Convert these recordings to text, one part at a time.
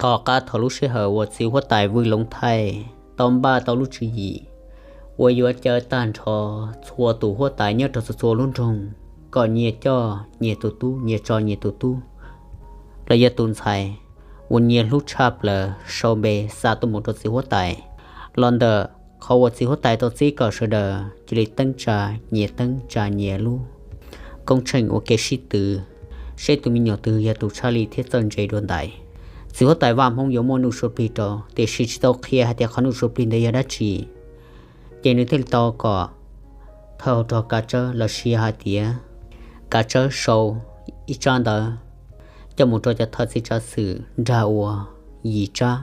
Tom qab thaum lub sij hawm uas txiv huab tais Vwj Loov Thaij tau npaj tau lub tswv yim uas yuav caw tag nrho txhua tus huab tais nyob rau txhua txhua lub nroog kom nyias coj nyias tus tub, nyias tso nyias tus tub los yog tus ntxhais uas nyias hlub tshaj plaws sau npe xa tuaj mus rau txiv huab tais. Los ntawm qhov uas txiv huab tais tau txib kom sawv daws cia li teeb tsa nyias, teeb tsa nyias lub koob tsheej ua ke sib tw, seb tus me nyuam twg yog tus tshaj li thiab txawj ntse dua ntais. Txiv huab tais Vaj Hmoob yuav muaj nuj sua plig rau, tiam sis tsis tau qhia hais tias qhov nuj sua plig ntawd yog dab tsi. Ces nws thiaj li tau kom thawj hauv rog Kav Tsawb los sis hais tias Kav Tsawb sau ib tsab ntawv coj mus rau cov thawj txiv tsav xwm nrag ua yim tsab,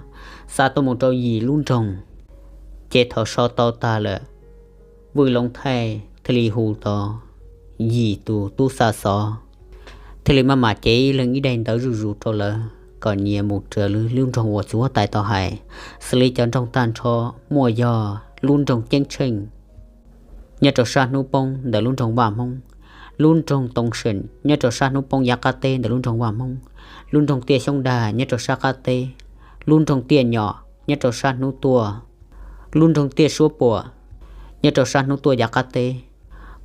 xa tuaj mus rau yim lub nroog. Ces thaum sau tau tag lawm, Vwj Loov Thaij thiaj li hu tau yim tus tub xa xov, thiaj li maj mam cev ib leeg ib daim ntawv zuj zus rau lawv kom nyias mus raws li lub nroog uas txiv huab tais tau hais. Xws li cov nroog tag nrho muaj yog lub nroog Ceeb Tsheej nyob rau sab hnub poob ntawm lub nroog Vaj Hmoob, lub nroog Too Seem nyob rau sab hnub poob yav qab teb ntawm lub nroog Vaj Hmoob, lub nroog Tiaj Xyoob Dag nyob rau sab qab teb, lub nroog Tiaj Nyom nyob rau sab hnub tuaj, lub nroog Tiaj Suab Puam nyob rau sab hnub tuaj yav qab teb,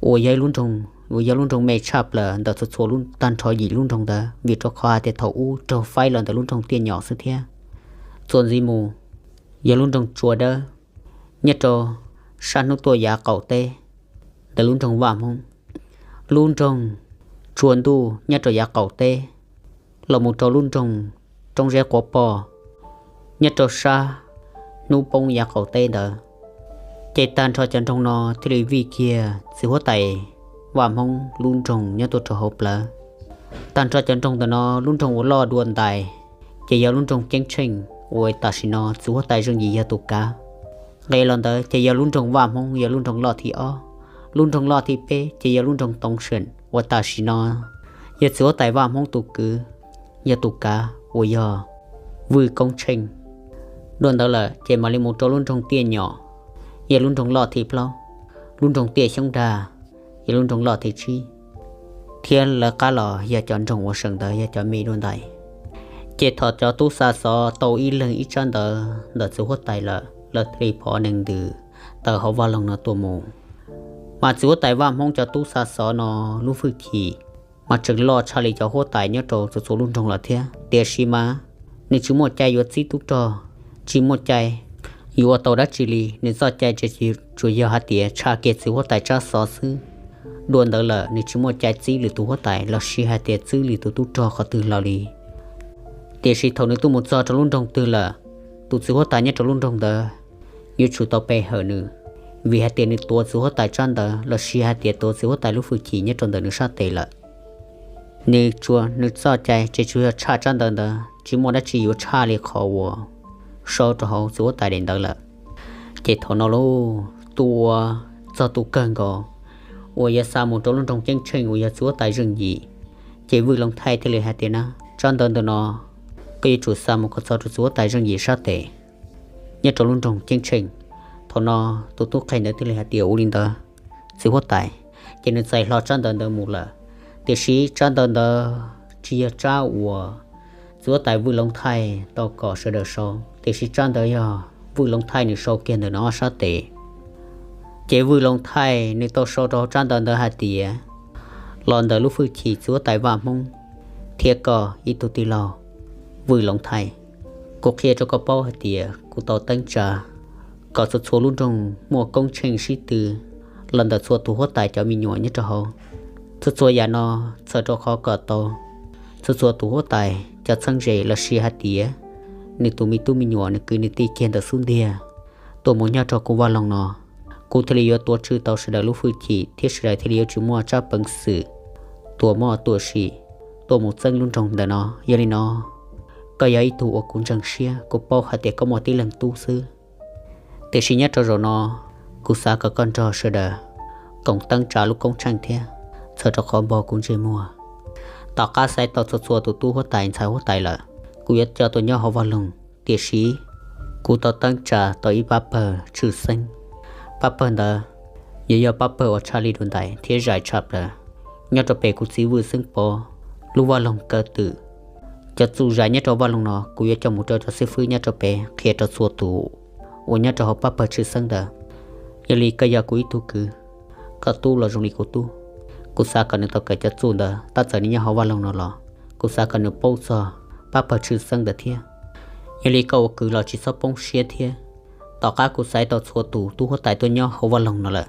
uas yog lub nroog, uas yog lub nroog me tshaj plaws ntawm txhua txhua lub, tag nrho yim lub nroog ntawd, vim rau qhov hais tias thaum ub raug faib los ntawm lub nroog Tiaj Nyom xwb thiab. Txuas ntxiv mus yog lub nroog Tsua Dawb nyob rau sab hnub tuaj yav qaum teb ntawm lub nroog Vaj Hmoob, lub nroog Tsua Ntuj nyob rau yav qaum teb, los mus rau lub nroog Roob Zeb Quav Poj nyob rau sab hnub poob yav qaum teb ntawd. Ces tag nrho cov nroog no thiaj li vij kiag txiv huab tais Vaj Hmoob lub nroog nyob tuaj rau hauv plawv. Tag nrho cov nroog ntawm no lub nroog uas loj dua ntais ces yog lub nroog Ceeb Tsheej uas tam sim no txiv huab tais Zeej Yim yog tus kav. Nqis los ntawd ces yog lub nroog Vaj Hmoob yog lub nroog loj thib ob. Lub nroog loj thib peb ces yog lub nroog Too Seem uas tam sim no yog txiv huab tais Vaj Hmoob tus kwv yog tus kav uas yog Vwj Koob Tsheej. Dua ntawd lawm ces mam li mus rau lub nroog Tiaj Nyom, yog lub nroog loj thib plaub. Lub nroog Tiaj Xyoob Dag yog lub nroog loj thib tsib, thiab lawv qab los yog cov nroog uas seem ntawd yog cov me dua ntais. Ces thaum cov tub xa xov tau ib leeg ib tsab ntawv ntawm txiv huab tais lawm, lawv thiaj li phov nees ntws tawm hauv vaj loog no tuaj mus. Mas txiv huab tais Vaj Hmoob cov tub xa xov no lub hwj chim mas tseem loj tshaj li cov huab tais nyob rau txhua txhua lub nroog lawm thiab. Tiam sis mas nws tsis muaj cai yuav txib tub rog, tsis muaj cai yuav ua tau dab tsi li. Nws txoj cai tsuas yog hais tias tshaj kiag txiv huab tais tsab xov xwb. Dua ntawd lawm nws tsis muaj cai txib lwm tus huab tais los sis hais tias txib lwm tus tub rog qhov twg los li. Tiam sis thaum nws tuaj mus txog rau lub nroog twg lawm, tus txiv huab tais nyob rau lub nroog ntawd yuav tsum tau pe hawm nws, vim hais tias nws tuav txiv huab tais tsab ntawv los sis hais tias tuav txiv huab tais lub hwj chim nyob rau ntawm nws sab tes lawm. Nws tsuas, nws txoj cai tseem tsuas yog tshaj tsab ntawv ntawd, tsis muaj dab tsi yuav tshaj li qhov uas sau rau hauv txiv huab tais daim ntawv lawm. Ces thaum no lauj, tus uas txog tus kawg nkaus uas yuav xa mus rau lub nroog Ceeb Tsheej uas yog txiv huab tais Zeej Yim, ces Vwj Loov Thaij thiaj li hais tias na, tsab ntawv ntawm no koj yuav tsum xa mus kom txog rau txiv huab tais Zeej Yim sab tes nyob rau lub nroog Ceeb Tsheej. Thaum no tus tub qhe ntawd thiaj li hais tias ua li ntawd txiv huab tais, ces nws txais hlo tsab ntawv ntawd mus lawm. Tiam sis tsab ntawv ntawd tsis yog tsab uas txiv huab tais Vwj Loov Thaij tau kom sawv daws sau, tiam sis tsab ntawd yog Vwj Loov Thaij nws sau kiag ntawm nws ob sab tes. Ces Vwj Loov Thaij nws tau sau rau hauv tsab ntawv ntawd hais tias, los ntawm lub hwj chim txiv huab tais Vaj Hmoob thiab koj ib tug tij laug Vwj Loov Thaij, kuv qhia rau koj paub hais tias kuv tau teeb tsa kom txhua txhua lub nroog muaj koob tsheej sib tw los ntawm txhua tus huab tais cov me nyuam nyob rau hauv. Txhua txhua yam no txhawm rau qhov kom tau txhua txhua tus huab tais cov txheeb ze los sis hais tias nws tus me tub me nyuam nws kwv nws tij kiag ntawm xub ntiag tuaj mus nyob rau kuv vaj loog no. Kuv thiaj li yuav tuav tswj tau sawv daws lub hwj chim thiab sawv daws thiaj li yuav tsis muaj tsab peev xwm tuam moj tuam sim tuaj mus txeeb lub nroog ntawm no. Yog li no, koj yog ib tug uas kuv ntseeg siab, kuv paub hais tias koj muaj tib leeg tub xwb. Tiam sis nyob rau zaum no, kuv xav kom koj nrog sawv daws koom teeb tsa lub koob tsheej thiab, txhawm rau qhov npog kuv ntsej muag. Tom qab xaiv tau txhua txhua tus tub huab tais ntxhais huab tais lawm, kuv yuav coj tuaj nyob hauv vaj loog. Tiam sis kuv tau teeb tsa tau ib pab pawg tshwj xeeb. Pab pawg ntawd yuav yog pab pawg uas tshaj li dua ntais thiab zais tshaj plaws nyob rau pem kuv txiv Vwj Xeeb Pov lub vaj loog kaw twm Cov txuj zais nyob rau vaj loog no kuv yuav coj mus rau cov xib fwb nyob rau pem qhia rau txhua tus uas nyob rau hauv pab pawg tshwj xeeb ntawd. Yog li koj yog kuv ib tug kwv, koj tub los zoo li kuv tub. Kuv xav kom nws tau kawm cov txuj ntawd tab txawm nws nyob hauv vaj loog no los kuv xav kom nws paub txog pab pawg tshwj xeeb ntawd thiab. Yog li koj ua kwv los tsis txhob poob siab thiab. Tom qab kuv xaiv tau txhua tus tub huab tais tuaj nyob hauv vaj loog no lawm,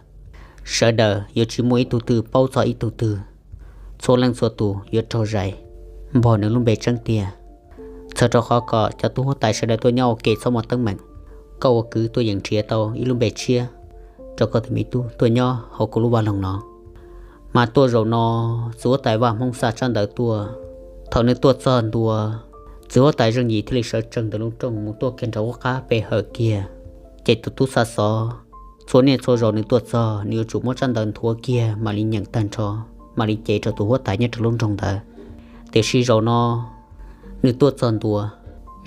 sawv daws yuav tsis muaj ib tug twg paub txog ib tug twg. Txhua leej txhua tus yuav raug zais npog nws lub npe tseeb tiag. Txhawm rau qhov kom cov tub huab tais sawv daws tuaj nyob ua ke txhob muaj teeb meem. Koj ua kwv tuaj yeem nrhiav tau ib lub npe tshiab rau koj tus me tub tuaj nyob hauv kuv lub vaj loog no. Mas tuaj zaum no, txiv huab tais Vaj Hmoob xa tsab ntawv tuaj. Thaum nws tuaj txog ntua, txiv huab tais Zeej Yim thiaj li sawv tsees ntawm lub rooj mus tuaj kiag nram ub qab pem hawm kiag. Ces tus tub xa xov, txhua niaj txhua zaus nws tuaj txog nws yuav tsum muab tsab ntawv nthuav kiag mam li nyeem tag nrho, mam li cev rau tus huab tais nyob rau lub nroog ntawd. Tiam sis zaum no, nws tuaj txog ntua,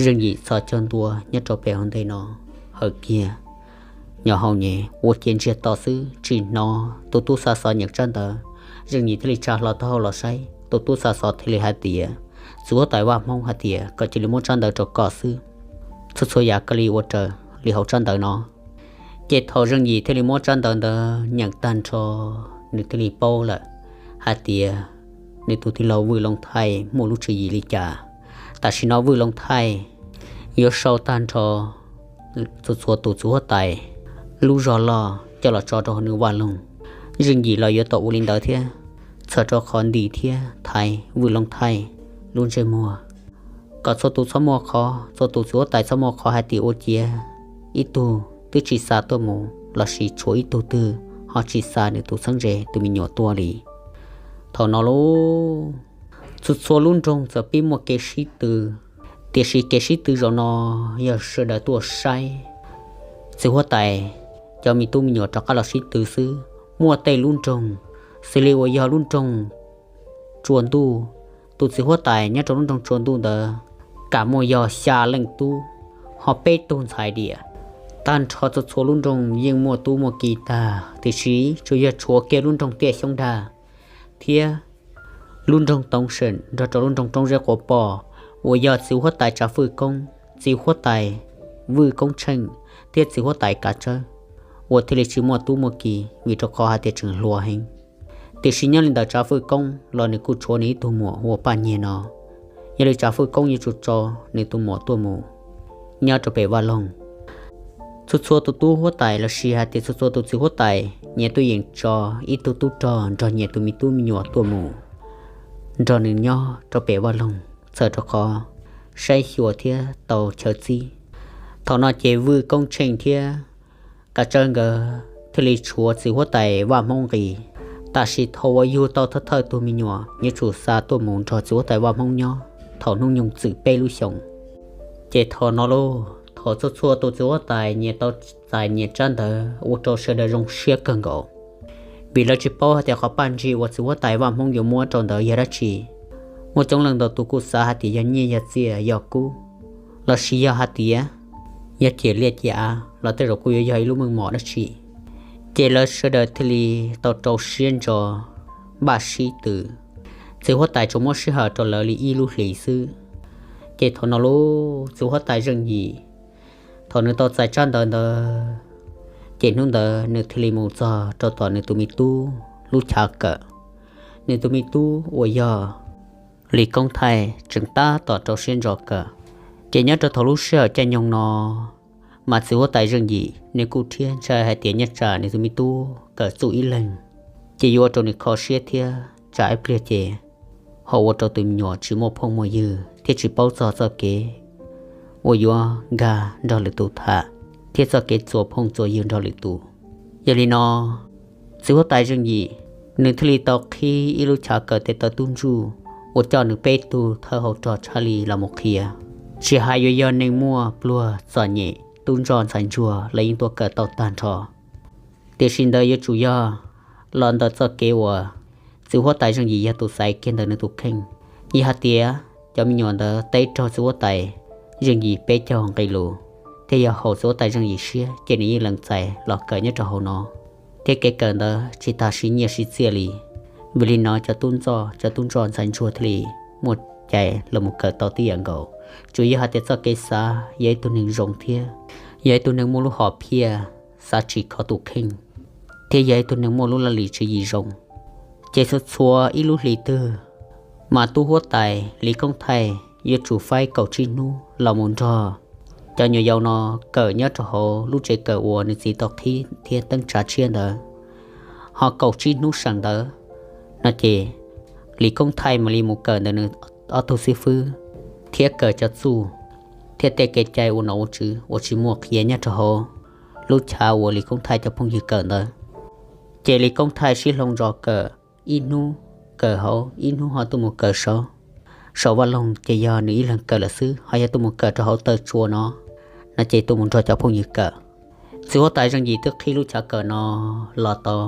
Zeej Yim txhos caug ntua nyob rau pem hauv ntej no, hawm kiag, nyo hau nyem ua ciav ntsiag to xwb tsis hnov tus tub xa xov nyeem tsab ntawv. Zeej Yim thiaj li tsa hlo taub hau los saib, tus tub xa xov thiaj li hais tias, txiv huab tais Vaj Hmoob hais tias kom cia li muab tsab ntawv rau koj xwb. Txhua txhua yam koj li ua raws li hauv tsab ntawv no. Ces thaum Zeej Yim thiaj li muab tsab ntawv ntawd nyeem tag nrho, nws thiaj li paub lawm hais tias nws tus tij laug Vwj Looj Thaij muaj lub tswv yim li cas. Tam sim no Vwj Looj Thaij yuav sau tag nrho txhua txhua tus txiv huab tais lub zog loj coj los tso rau hauv nws vaj loog. Zeej Yim los yuav tau ua li ntawd thiab, txhawm rau qhov ntim thiab thaiv Vwj Looj Thaij lub ntsej muag, kom txhua tus txhob muaj qhov, txhua tus txiv huab tais txhob muaj qhov hais tias ua ciav ib tug twb tsis xa tuaj mus lossis tshuav ib tug twg ho tsis xa nws tus txheeb ze tus me nyuam tuaj li. Thaum no lauj, txhua txhua lub nroog txawm pib muaj kev sib tw, tiam sis kev sib tw zaum no yog sawv daws tuaj saib txiv huab tais cov me tub me nyuam rov qab los sib tw xwb. Muaj tej lub nroog xws li uas yog lub nroog Tsua Ntuj, tus txiv huab tais nyob rau lub nroog Tsua Ntuj ntawd kam muaj yog xya leej tub, ho peb tug ntxhais diam. Tag nrho txhua txhua lub nroog yeej muaj tub muaj ki tag, tiam sis tsuas yog tshuav kiag lub nroog Tiaj Xyoob Dag thiab lub nroog Toov Seem nrog rau lub nroog Roob Zeb Quav Poj uas yog txiv huab tais Tsav Fwj Koob, txiv huab tais Vwj Koob Tsheej thiab txiv huab tais Kav Tsawb uas thiaj li tsis muaj tub muaj ki, vim rau qhov hais tias tseem hluas heev. Tiam sis nyob li ntawd Tsav Fwj Koob los nws kuj tshuav nws ib tug muam hu ua Paj Nyiag no. Yog li Tsav Fwj Koob yuav tsum tso nws tus muam tuaj mus nyob rau pem vaj loog. Txhua txhua tus tub huab tais lossis hais tias txhua txhua tus txiv huab tais nyias tuaj yeem tso ib tug tub rog nrog nyias tus me tub me nyuam tuaj mus nrog nws nyob rau pem vaj loog, txhawm rau qhov saib xyuas thiab tau chaw txib. Thaum no ces Vwj Koob Tsheej thiab Kav Tsawb nkawd thiaj li tshuav txiv huab tais Vaj Hmoob nqis. Tam sim thaum uas yug tau thawj thawj tug me nyuam yuav tsum xa tuaj mus nrog txiv huab tais Vaj Hmoob nyob thaum hnub nyoog txwm peb lub xyoos. Ces thaum no lauj, thaum txhua txhua tus txiv huab tais nyias tau txais nyias tsab ntawv ua rau sawv daws zoo siab kawg nkaus, vim lawv tsis paub hais tias qhov paj ntsig uas txiv huab tais Vaj Hmoob yuav muab rau ntawd yog dab tsi. Muaj coob leej ntau tus kuj xav hais tias yog nyiaj yog txiaj yog kub, lossis yog hais tias yog ciam liaj ciam av los tej zaum kuj yuav yog ib lub meej mom dab tsi. Ces lawv sawv daws thiaj li tau rau siab ntso npaj sib tw. Txiv huab tais tsuas muab sij hawm rau lawv li ib lub hlis xwb. Ces thaum no lauj, txiv huab tais Zeej Yim, thaum nws tau txais tsab ntawv ntawd, ces hnub ntawd nws thiaj li mus txog rau tom nws tus me tub lub chav kawm. Nws tus me tub uas yog Lis Koob Thaij tseem tab tom rau siab ntso kawm. Ces nyob rau thaum lub sij hawm caij nyoog no, mas txiv huab tais Zeej Yim nws kuj rhiab ntshai hais tias nyob tsam nws tus me tub kawm txuj ib leeg, ces yuav ua rau nws kho siab thiab tsam ib pliag ces ho ua rau tus me nyuam tsis muaj phooj muaj ywg thiab tsis paub txog txoj kev uas yuav nkag nrog lwm tus tham thiab txoj kev txuas phooj txuas ywg nrog lwm tus. Yog li no, txiv huab tais Zeej Yim nws thiaj li tau qhib ib lub chav kawm tes taw tub ntsuj uas coj nws peb tug thawj hauv rog tshaj li los mus qhia. Tsis hais yuav yog neeg muaj pluag txom nyem, tub ntsoj ntxhais ntsuag los yeej tuaj kawm tau tag nrho. Tiam sis ntawd yuav tsum yog los ntawm txoj kev uas txiv huab tais Zeej Yim yog tus xaiv kiag ntawm nws tus kheej. Yog hais tias cov me nyuam ntawd teb raug txiv huab tais Zeej Yim peb caug nqe lus, thiab yog haum txiv huab tais Zeej Yim siab, ces nws yeej lees txais los kawm nyob rau hauv no. Thiab kev kawm ntawd tsis tas siv nyiaj siv txiaj li. Vim li no cov tub ntsoj, cov tub ntsoj ntxhais ntsuag thiaj li muaj cai los mus kawm tau tib yam nkaus. Tsuas yog hais tias txoj kev xav yog ib tug neeg zoo thiab yog ib tug neeg muaj lub hom phiaj, xav tsim kho tus kheej, thiab yog ib tug neeg muaj lub laj lim tswv yim zoo, ces txhua txhua ib lub hlis twg mas tub huab tais Lis Koob Thaij yuav tsum faib kaum tsib hnub los mus nrog cov nyuam yaus no kawm nyob rau hauv lub tsev kawm uas nws txiv tau qhib thiab teeb tsa tshiab ntawd. Ho kaum tsib hnub sawm ntawd no ces Lis Koob Thaij mam li mus kawm ntawm nws ob tug xib fwb, thiab kawm cov txuj thiab tej kev cai ua nom ua tswv uas tsis muaj qhia nyob rau hauv lub chav uas Lis Koob Thaij cov phooj ywg kawm ntawd. Ces Lis Koob Thaij sib hloov zos kawm, ib hnub kawm hauv, ib hnub ho tuaj mus kawm saud. Saum vaj loog ces yog nws ib leeg kawm lawm xwb, ho yog tuaj mus kawm rau hauv taw tsua no, no ces tuaj mus nrog cov phooj ywg kawm. Txiv huab tais Zeej Yim twb qhib lub chav kawm no los tau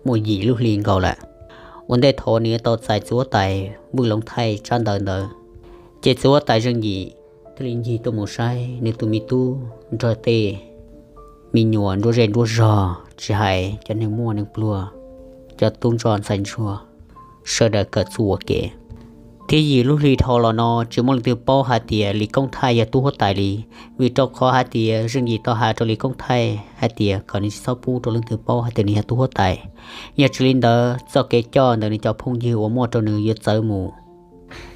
muaj yim lub hli nkaus lawm. Ua ntej thaum nws yuav tau txais txiv huab tais Vwj Loov Thaij tsab ntawv ntawd, ces txiv huab tais Zeej Yim thiaj li ncig tuaj mus saib nws tus me tub nrog tej me nyuam nruab zej nruab zog, tsis hais cov neeg muaj neeg pluag, cov tub ntsuag ntxhais ntsuag, sawv daws kawm txuj ua ke. Thiab yim lub hli dhau los no tsis muaj leej twg paub hais tias Lis Koob Thaij yog tub huab tais li, vim rau qhov hais tias Zeej Yim tau hais rau Lis Koob Thaij hais tias kom nws tsis txhob pub rau leej twg paub hais tias nws yog tub huab tais. Yog tsis li ntawd txoj kev coj ntawm nws cov phooj ywg uas muaj rau nws yuav txawv mus.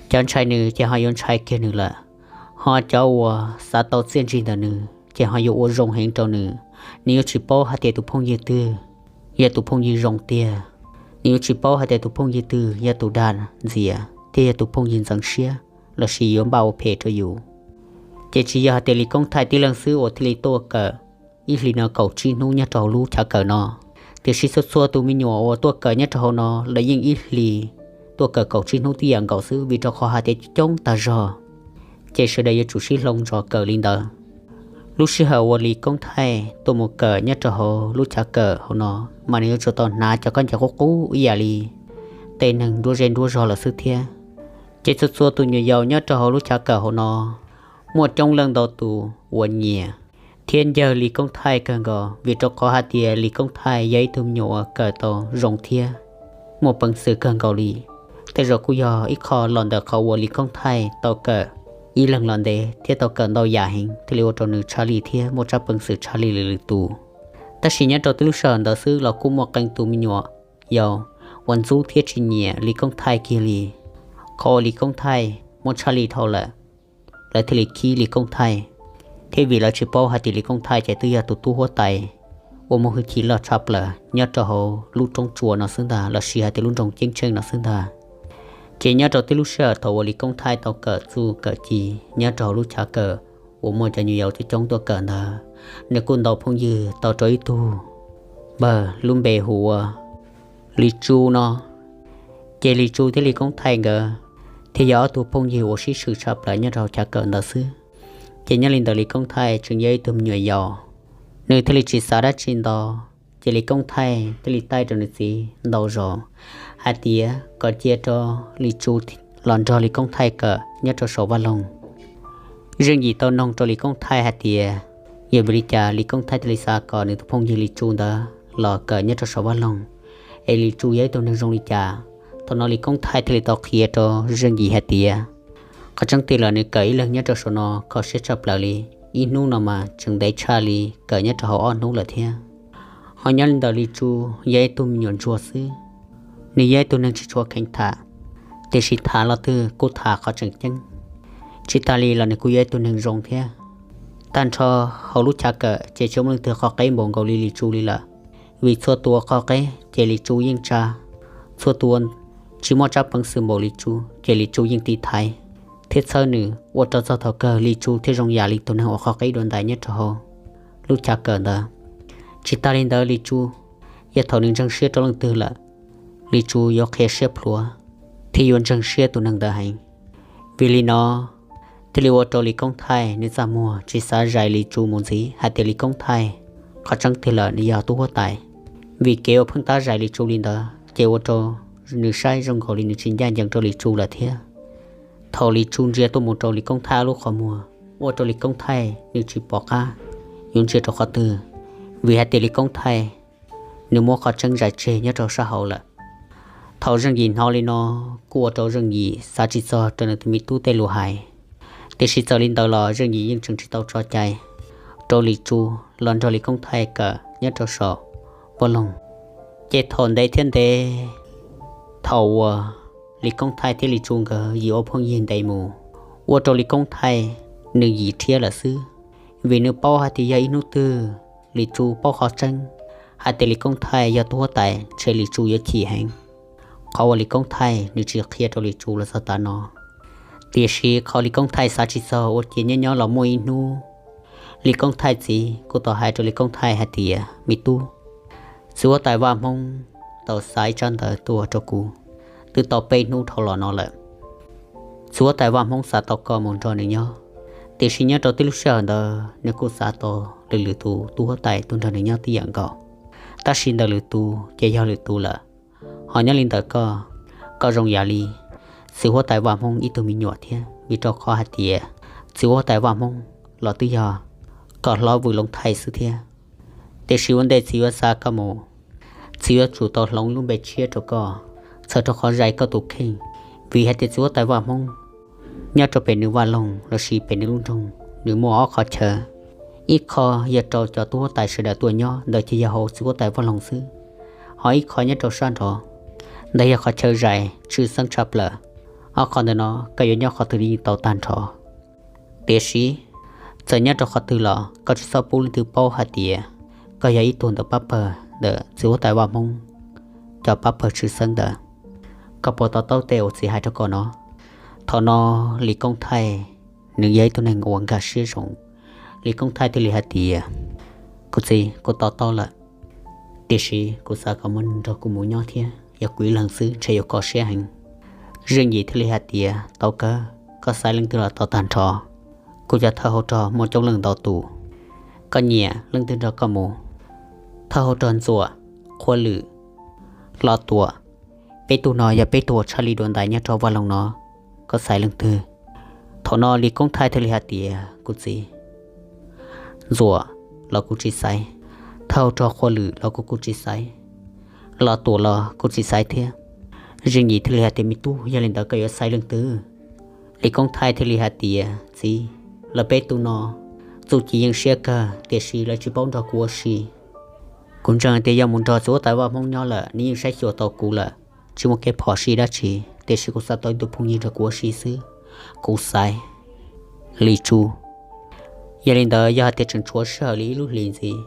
Cov ntshai nws ces ho yuav ntshai kiag nws lawm, ho cov uas xav tau txiaj ntsig ntawm nws ces ho yuav ua zoo heev rau nws. Nws yuav tsis paub hais tias tus phooj ywg twg yog tus phooj ywg zoo tiag. Nws yuav tsis paub hais tias tus phooj ywg twg yog tus dag ntxias thiab yog tus phooj ywg ntxeev siab lossis yuav npaj ua phem rau yus. Ces tsis yog hais tias Lis Koob Thaij tib leeg xwb uas thiaj li tuaj kawm ib hlis no kaum tsib hnub nyob rau hauv lub chav kawm no, tiam sis txhua txhua tus me nyuam uas tuaj kawm nyob rau hauv no lawv yeej ib hlis tuaj kawm kaum tsib hnub tib yam nkaus xwb, vim rau qhov hais tias coob tag zog, ces sawv daws yuav tsum sib hloov zos kawm li ntawd. Lub sij hawm uas Lis Koob Thaij tuaj mus kawm nyob rau hauv lub chav kawm hauv no, mas nws yuav tsum tau hnav cov khaub ncaws qub qub ib yam li tej neeg nruab zej nruab zog lawm xwb thiab. Ces txhua txhua tus nyuam yaus nyob rau hauv lub chav kawm hauv no muaj coob leej ntau tus uas nyiam thiab ncawg Lis Koob Thaij kawg nkaus, vim rau qhov hais tias Lis Koob Thaij yog ib tug me nyuam uas kawm tau zoo thiab muaj peev xwm kawg nkaus li. Tej zaum kuj yog ib qho los ntawm qhov uas Lis Koob Thaij tau kawm ib leeg los ntev thiab tau kawm ntau yam heev thiaj li ua rau nws tshaj lij thiab muaj tsab peev xwm tshaj li lwm lwm tus. Tab sis nyob rau tib lub sij hawm ntawd xwb los kuj muaj qee tus me nyuam yaus uas ntxub thiab tsis nyiam Lis Koob Thaij kiag li. Qhov uas Lis Koob Thaij muaj tshaj lij dhau lawm, lawv thiaj li khib Lis Koob Thaij, thiab vim lawv tsis paub hais tias Lis Koob Thaij ces twb yog tus tub huab tais uas muaj hwj chim loj tshaj plaws nyob rau hauv lub roob tsua no xwb ntag, lossis hais tias lub nroog Ceeb Tsheej no xwb ntag. Ces nyob rau tib lub sij hawm thaum uas Lis Koob Thaij tau kawm txuj kawm ci nyob rau hauv lub chav kawm uas muaj cov nyuam yaus coob coob tuaj kawm ntawd, nws kuj ntaus phooj ywg tau rau ib tug npawg lub npe hu ua Lis Tsu no. Ces Lis Tsu thiab Lis Koob Thaij nkawd thiaj yog ob tug phooj ywg uas sib swm tshaj plaws nyob rau hauv chav kawm ntawd xwb. Ces nyob li ntawd Lis Koob Thaij tseem yog ib tug me nyuam yaus, nws thiaj li tsis xav dab tsi ntau. Ces Lis Koob Thaij thiaj li taij rau nws txiv ntau zaus hais tias kom cia rau Lis Tsu los nrog Lis Koob Thaij kawm nyob rau saum vaj loog. Zeej Yim tau noog rau Lis Koob Thaij hais tias yog vim li cas Lis Koob Thaij thiaj li xav kom nws tus phooj ywg Lis Tsu ntawd los kawm nyob rau saum vaj loog, es Lis Tsu yog ib tug neeg zoo li cas. Thaum no Lis Koob Thaij thiaj li tau qhia rau Zeej Yim hais tias qhov tseeb twg los nws kawm ib leeg nyob rau saum no kho siab tshaj plaws li, ib hnub no mas tseem ntev tshaj li kawm nyob rau hauv ob hnub lawm thiab. Ho nyob li ntawm Lis Tsu yog ib tug me nyuam ntsuag xwb, nws yog ib tug neeg tsis tshua kheev tham, tiam sis tham los twg kuj tham qhov tseem ceeb. Tsis tas li los nws kuj yog ib tug neeg zoo thiab. Tag nrho hauv lub chav kawm ces tsis muaj leej twg qhov qeb npaum nkaus li Lis Tsu li lawm, vim txhua tus ua qhov qeb ces Lis Tsu yeej tsa, txhua tus tsis muaj tsab peev xwm npaum Lis Tsu ces Lis Tsu yeej tiv thaiv thiab txhawb nws, ua rau txog thaum kawg Lis Tsu thiaj zoo yam li tus neeg uas qhov qeb dua ntais nyob rau hauv lub chav kawm ntawd. Tsis tas li ntawd Lis Tsu, yog thaum nws ntseeg siab rau leej twg lawm, Lis Tsu yuav qhia siab plhuav thiab yuav ntseeg siab tus neeg ntawd heev. Vim li no thiaj li ua rau Lis Koob Thaij nws txaj muag tsis xav zais Lis Tsu mus ntxiv hais tias Lis Koob Thaij qhov tseeb twg lawm nws yog tub huab tais. Vim kev uas pheej tab zais Lis Tsu li ntawd ces ua rau nws saib zoo nkaus li nws tsis ncaj ncees rau Lis Tsu lawm thiab. Thaum Lis Tsu ntsia tuaj mus rau Lis Koob Thaij ob lub qhov muag, ua rau Lis Koob Thaij nws tsis pom qab yuav ntsia rau qhov twg, vim hais tias Lis Koob Thaij nws muab qhov tseeb zais tseg nyob rau sab hauv lawm. Thaum Zeej Yim hnov li no, kuj ua rau Zeej Yim xav tsis txog rau nws tus me tub tej lus hais. Tiam sis txawm li ntawd los Zeej Yim yeej tseem tsis tau tso cai rau Lis Tsu los nrog Lis Koob Thaij kawm nyob rau saum vaj loog. Ces thaum ntev thiab ntev, thaum uas Lis Koob Thaij thiab Lis Tsu nkawd yim ua phooj ywg ntev mus, ua rau Lis Koob Thaij nws yim rhiab lawm xwb, vim nws paub hais tias yog ib hnub twg Lis Tsu paub qhov tseeb hais tias Lis Koob Thaij yog tus huab tais, ntshe Lis Tsu yuav chim heev. Qhov uas Lis Koob Thaij nws tsis qhia rau Lis Tsu los txog tav no, tiam sis qhov Lis Koob Thaij xav tsis txog ua ciav nyob nyob los muaj ib hnub, Lis Koob Thaij txiv kuj tau hais rau Lis Koob Thaij hais tias, me tub, txiv huab tais Vaj Hmoob tau xa ib tsab ntawv tuaj rau kuv twb tau peb hnub dhau los no lawm. Txiv huab tais Vaj Hmoob xav tau koj mus nrog nws nyob, tiam sis nyob rau tib lub sij hawm ntawd nws kuj xav tau lwm lwm tus tub huab tais tuaj nrog nws nyob tib yam nkaus, tab sis ntawm lwm tus ces yog lwm tus lawm. Ho nyob li ntawm koj, koj zoo yam li txiv huab tais Vaj Hmoob ib tug me nyuam thiab, vim rau qhov hais tias txiv huab tais Vaj Hmoob los twb yog kom hlob Vwm Loov Thaij xwb thiab. Tiam sis ua ntej txiv yuav xa koj mus, txiv yuav tsum tau hloov lub npe tshiab rau koj, txhawm rau qhov zais koj tus kheej, vim hais tias txiv huab tais Vaj Hmoob nyob rau pem nws vaj loog lossis pem nws lub nroog nws muaj ob qhov chaw. Ib qho yog rau cov tub huab tais sawv daws tuaj nyob, ntawd ces yog hauv txiv huab tais vaj loog xwb, ho ib qho nyob rau sab nrov, ntawd yog qhov chaw zais tshwj xeeb tshaj plaws. Ob qho ntawm no koj yuav nyob qhov twg los yeej tau tag nrho. Tiam sis txawm nyob rau qhov twg los koj tsis txhob pub leej twg paub hais tias koj yog ib tug ntawm pab pawg ntawm txiv huab tais Vaj Hmoob cov pab pawg tshwj xeeb ntawd. Koj puas to taub tej uas txiv hais rau koj no? Thaum no Lis Koob Thaij nws yog ib tug neeg uas nkag siab zoo. Lis Koob Thaij thiaj li hais tias, kuv txiv, kuv to taub lawm, tiam sis kuv xav kom muaj neeg nrog kuv mus nyob thiab, yog kuv ib leeg xwb ntshe yuav kho siab heev. Zeej Yim thiaj li hais tias, tau kawg, koj xaiv leej twg los tau tag nrho. Kuv cov thawj hauv rog muaj coob leej ntau tus, koj nyiam leej twg nrog koj mus. Thawj hauv rog Ntxuam, Qhua Lwm, Hlo Tuam, peb tug no yog peb tug uas tshaj li dua ntais nyob rau vaj loog no, koj xaiv leej twg? Thaum no Lis Koob Thaij thiaj li hais tias, kuv txiv, Ntxuam los kuv tsis xaiv, thawj hauv rog Qhua Lwm los kuv kuj tsis xaiv, Hlo Tuam los kuv tsis xaiv thiab. Zeej Yim thiaj li hais tias, me tub, yog li ntawd koj yuav xaiv leej twg? Lis Koob Thaij thiaj li hais tias, txiv, lawv peb tug no txuj ci yeej siab kawg, tiam sis lawv tsis paub nrog kuv ua si. Kuv ntseeg tias yog mus nrog txiv huab tais Vaj Hmoob nyob lawm nws yeej saib xyuas tau kuv lawm, tsis muaj kev phom sij dab tsi, tiam sis kuv xav tau ib tug phooj ywg nrog kuv ua si xwb. Kuv xaiv Lis Tsu. Yog li ntawd yog hais tias tseem tshuav sij hawm li ib lub hlis ntxiv,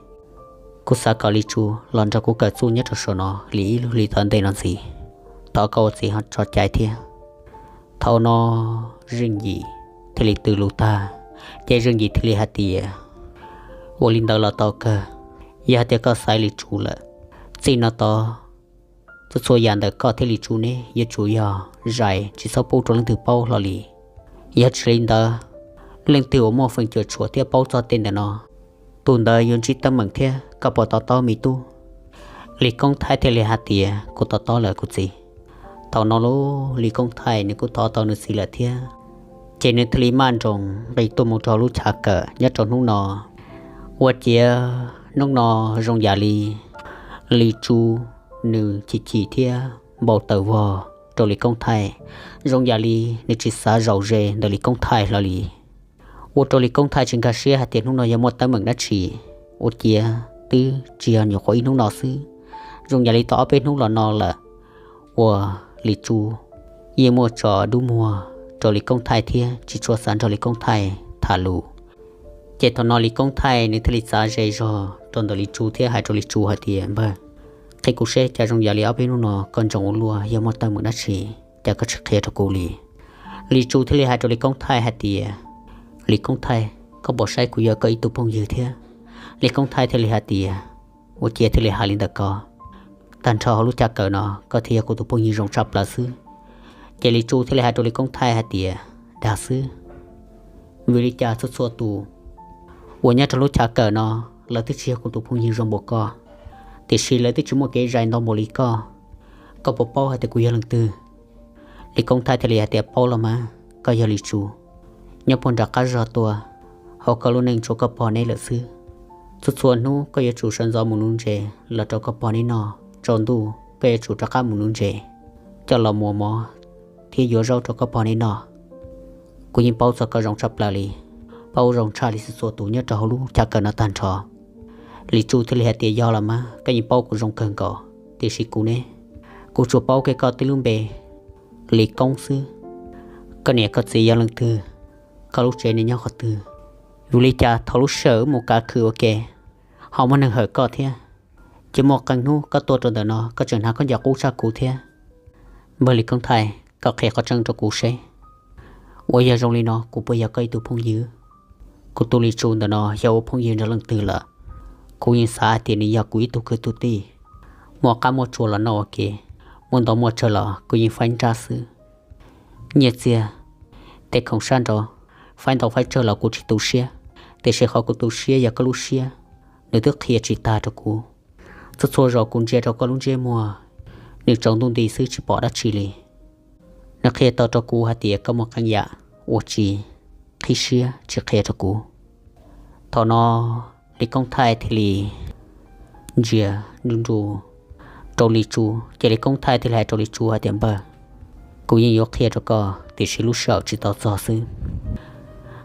kuv xav kom Lis Tsu los nrog kuv kawm txuj nyob rau saum no li ib lub hlis tom ntej no ntxiv, thov koj ua txiv ho tso cai thiab. Thaum no Zeej Yim thiaj li tw lus tag, ces Zeej Yim thiaj li hais tias, ua li ntawd los tau kawg, yog hais tias koj xaiv Lis Tsu lawm, txij no tod txhua txhua yam ntawm koj thiab Lis Tsu neb yuav tsum yog zais tsis txhob pub rau leej twg paub hlo li. Yog tsis li ntawd, leej twg uas muaj feem cuam tshuam thiab paub txog tej ntawm no, tus ntawd yuav ntsib teeb meem thiab, koj puas to taub me tub? Lis Koob Thaij thiaj li hais tias, kuv to taub lawm kuv txiv. Thaum no lub Lis Koob Thaij nws kuj thov tau nws txiv lawm thiab, ces nws thiaj li maj nroos nqis tuaj mus rau lub chav kawm nyob rau hnub no. Ua ciav hnub no zoo yam li Lis Tsu nws chim chim thiab npau taws vog rau Lis Koob Thaij, zoo yam li nws tsis xav zaum ze ntawm Lis Koob Thaij hlo li. Ua rau Lis Koob Thaij tsis nkag siab hais tias hnub no yog muaj teeb meem dab tsi, ua ciav twb tsis yog nyuam qhuav ib hnub no xwb, zoo yam li tau ob peb hnub los no lawm, uas Lis Tsu yeej muaj tso dub muag rau Lis Koob Thaij thiab tsis tshua xav nrog Lis Koob Thaij tham lus. Ces thaum no Lis Koob Thaij nws thiaj li txav ze zog rau ntawm Lis Tsu thiab hais rau Lis Tsu hais tias, npawg, qhia kuv seb cas zoo yam li ob peb hnub no koj ntsoov ua luaj, yog muaj teeb meem dab tsi cas koj tsis qhia rau kuv li? Lis Tsu thiaj li hais rau Lis Koob Thaij hais tias, Lis Koob Thaij, koj puas saib kuv yog koj ib tug phooj ywg thiab? Lis Koob Thaij thiaj li hais tias, ua ciav thiaj li hais li ntawm ko, tag nrho hauv lub chav kawm no koj thiaj yog kuv tus phooj ywg zoo tshaj plaws xwb. Ces Lis Tsu thiaj li hais rau Lis Koob Thaij hais tias, dag xwb, vim li cas txhua txhua tus uas nyob rau lub chav kawm no lawv twb tsis yog kuv tus phooj ywg zoo npaum koj, tiam sis lawv twb tsis muaj kev zais ntau npaum li koj. Koj puas paub hais tias kuv yog leej twg? Lis Koob Thaij thiaj li hais tias, paub los mas, koj yog Lis Tsu, nyob puag nram qab zog tuaj, hauv koj lub neej tshuav koj pog neb lawm xwb. Txhua txhua hnub koj yuav tsum sawv ntxov mus nuv ntses los rau koj pog neb noj, tsaus ntuj koj yuav tsum rov qab mus nuv ntses. coj los muas mov thiab yuav zaub rau koj pog neb noj. Kuv yeej paub txog koj zoo tshaj plaws li, paub zoo tshaj li txhua txhua tus nyob rau hauv lub chav kawm no tag nrho. Lis Tsu thiaj li hais tias, Yog los mas, koj yeej paub kuv zoo kawg nkaus, tiam sis kuv ne, kuv tsuas paub kiag koj tib lub npe, Lis Koob xwb. Koj niam koj txiv yog leej twg? Koj lub tsev nws nyob qhov twg? Vim li cas thaum lub sij hawm wb mus kav khw ua ke ho muaj neeg hawm koj thiab? Ces muaj qee hnub koj tuaj rau ntawm no koj tseem hnav khaub ncaws qub tshaj kuv thiab. Npawg Lis Koob Thaij, koj qhia qhov tseeb rau kuv seb, uas yog zoo li no kuv puas yog koj ib tug phooj ywg? Kuv tus Lis Tsu ntawm no yog ua phooj ywg nrog leej twg lawm? Kuv yeej xav hais tias nws yog kuv ib tug kwv tug tij, muaj qab muaj tsuag los noj ua ke, muaj ntau muaj tsawg los kuv yeej faib nrab xwb. Nyiaj txiag, tej khoom sab nraud, faib ntau faib tsawg los kuv tsis tu siab, tiam sis qhov kuv tu siab yog koj lub siab, nws twb qhia tsis tag rau kuv. Txhua txhua zaus kuv ntsia rau koj lub ntsej muag, nws tsaus ntuj nti xwb tsis pom dab tsi li. Nws qhia tau rau kuv hais tias koj muaj qee yam uas tsis qhib siab tsis qhia rau kuv. Thaum no Lis Koob Thaij thiaj li ntsia nru nru rau Lis Tsu, ces Lis Koob Thaij thiaj li hais rau Lis Tsu hais tias, Npawg, kuv yeej yuav qhia rau koj tiam sis lub sij hawm tsis tau txog xwb.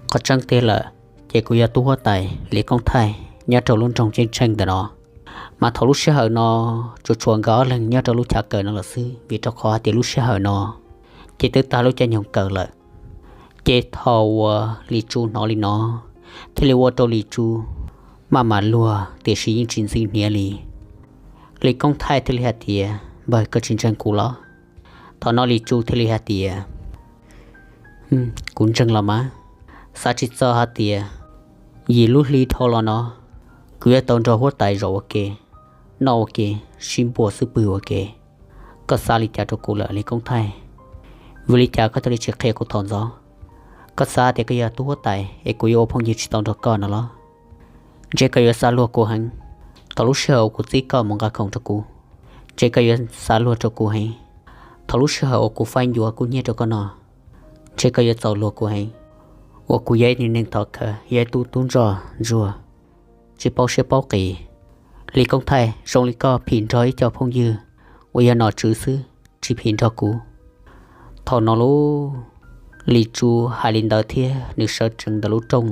Qhov tseeb tiag lawm, ces kuv yog tub huab tais Lis Koob Thaij nyob rau lub nroog Ceeb Tsheej ntawm no. Mas thaum lub sij hawm no tsuas tshuav nkawd ob leeg nyob rau lub chav kawm no lawm xwb, vim rau qhov hais tias lub sij hawm no ces twb tag lub caij nyoog kawm lawm. Ces thaum uas Lis Tsu hnov li no, thiaj li ua rau Lis Tsu maj mam luag tiam sis yeej tsis ntxim hniav li. Lis Koob Thaij thiaj li hais tias, Npawg, koj tsis ntseeg kuv los? Thaum no Lis Tsu thiaj li hais tias, Kuv ntseeg los mas, xav tsis txog hais tias yim lub hli dhau los no kuv yuav tau nrog huab tais zaum ua ke, noj ua ke, sib npuas xwb pwg ua ke. Koj xav li cas rau kuv lawm Lis Koob Thaij? Vim li cas koj thiaj li tsis qhia kuv thaum ntxov? Koj xav tias koj yog tub huab tais es kuv yuav ua phooj ywg tsis tau nrog koj no los? Ntshe koj yuav xav luag kuv heev. Thaum lub sij hawm uas kuv txib koj mus nqa khoom rau kuv, ntshe koj yuav xav luag rau kuv heev. Thaum lub sij hawm uas kuv faib ncuav kub hnyiab rau koj no, ntshe koj yuav txaus luag kuv heev, uas kuv yog ib tug neeg thov khawv, yog ib tug tub ntsoj ntsuag, tsis paub siab paub qis. Lis Koob Thaij, zoo li koj phim nrog ib co phooj ywg uas yog nom tswv xwb, tsis phim nrog kuv. Thaum no lub Lis Tsu hais li ntawd thiab nws sawv tsees ntawm lub rooj,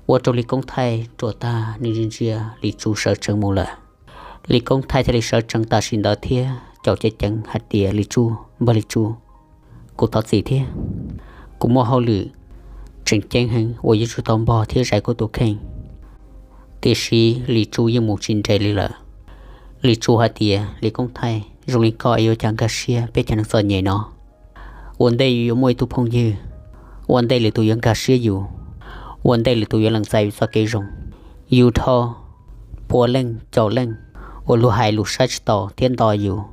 ua rau Lis Koob Thaij ruam tag, nws ntsia ntsia Lis Tsu sawv tsees mus lawm. Lis Koob Thaij thiaj li sawv tsees tam sim ntawd thiab caum ceev ceev hais tias, Lis Tsu, npawg Lis Tsu, kuv thov txim thiab. Kuv muaj hauj lwm tseem ceeb heev uas yuav tsum tau npog thiab zais kuv tus kheej. Tiam sis Lis Tsu yeej mus tsis nres li lawm. Lis Tsu hais tias, Lis Koob Thaij, zoo li koj es yuav ua cas nkag siab peb cov neeg txom nyem no? Ua ntej yus yuav muaj ib tug phooj ywg, ua ntej lwm tus yuav nkag siab yus, ua ntej lwm tus yuav lees txais yus txoj kev zoo, yus dhau pua leej caum leej uas luag hais lus saib tsis taus thiab nto yus.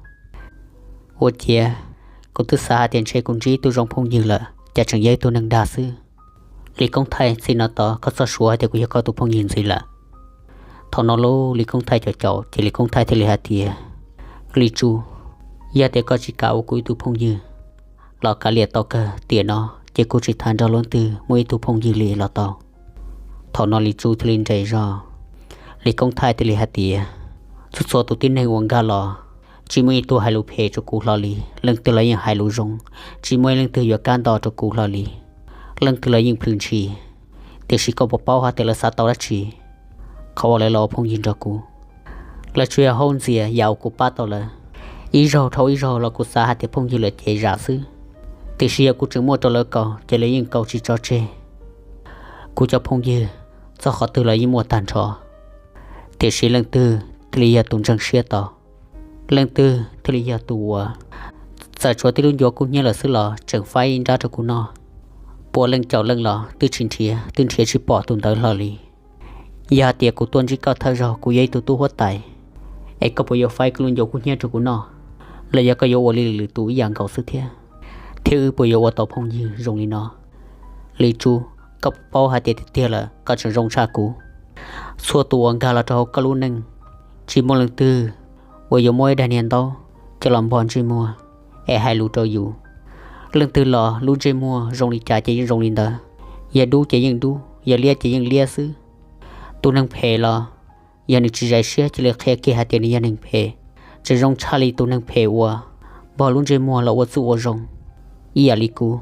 Ua ciav kuv twb xav hais tias ntshe kuv ntsib ib tug zoo phooj ywg lawm, cas tseem yog ib tug neeg dag xwb. Lis Koob Thaij, txij no tod koj txhob suav hais tias kuv yog koj tus phooj ywg ntxiv lawm. Thaum no lub Lis Koob Thaij caum caum ces Lis Koob Thaij thiaj li hais tias, Lis Tsu, yog tias koj tsis kam ua kuv ib tug phooj ywg los kav liam tau kawg tiam no, ces kuv tsis tham nrog luag twg muaj ib tug phooj ywg li los tau. Thaum no Lis Tsu thiaj li nres zog. Lis Koob Thaij thiaj li hais tias, Txhua txhua tus tib neeg uas nkag los, tsis muaj ib tug hais lus phem rau kuv hlo li, leej twg los yeej hais lus zoo, tsis muaj ib leej twg yuav kab nto rau kuv hlo li. Leej twg los yeej plhws ntshis, tiam sis koj puas paub hais tias lawv xav tau dab tsi qhov uas lawv los ua phooj ywg nrog kuv? Lawv tsuas yog haub ntxias yam uas kuv pab tau lawv. Ib zaug dhau ib zaug los kuv xav hais tias phooj ywg lawm ces zam xwb, tiam sis yog kuv tseem muaj rau lawv kaus ces lawv yeej kaus tsis tso tseg. Kuv cov phooj ywg txog qhov twg los yeej muaj tag nrho, tiam sis leej twg thiaj li yog tus ntseeg siab tau? Leej twg thiaj li yog tus uas txawm tshuav tib lub ncua kub hnyiab lawm xwb los tseem faib nrab rau kuv noj? Pua leej caum leej los twb tsis nrhiav, twb nrhiav tsis pom tus ntawd hlo li. Yog hais tias kuv tuaj ntsib koj thawj zaug kuv yog ib tug tub huab tais, es koj puas yuav faib koj lub ncua kub hnyiab rau kuv noj, los yog koj yuav ua li lwm tus ib yam nkaus xwb thiab? Thiab wb puas yuav ua tau phooj ywg zoo li no? Lis Tsu, koj paub hais tias tiag tiag lawm koj tseem zoo tshaj kuv. Txhua tus uas nkag los rau hauv koj lub neej, tsis muaj leej twg uas yuav muab ib daim niag ntaub coj los npog ntsej muag es hais lus rau yus. Leej twg los lub ntsej muag zoo li cas ces yeej zoo li ntawd, yog dub ces yeej dub, yog liab ces yeej liab xwb. Tus neeg phem los yog nws tsis zais siab cia li qhia kiag hais tias nws yog neeg phem, tseem zoo tshaj li tus neeg phem uas npog lub ntsej muag los ua txuj ua zoo ib yam li kuv,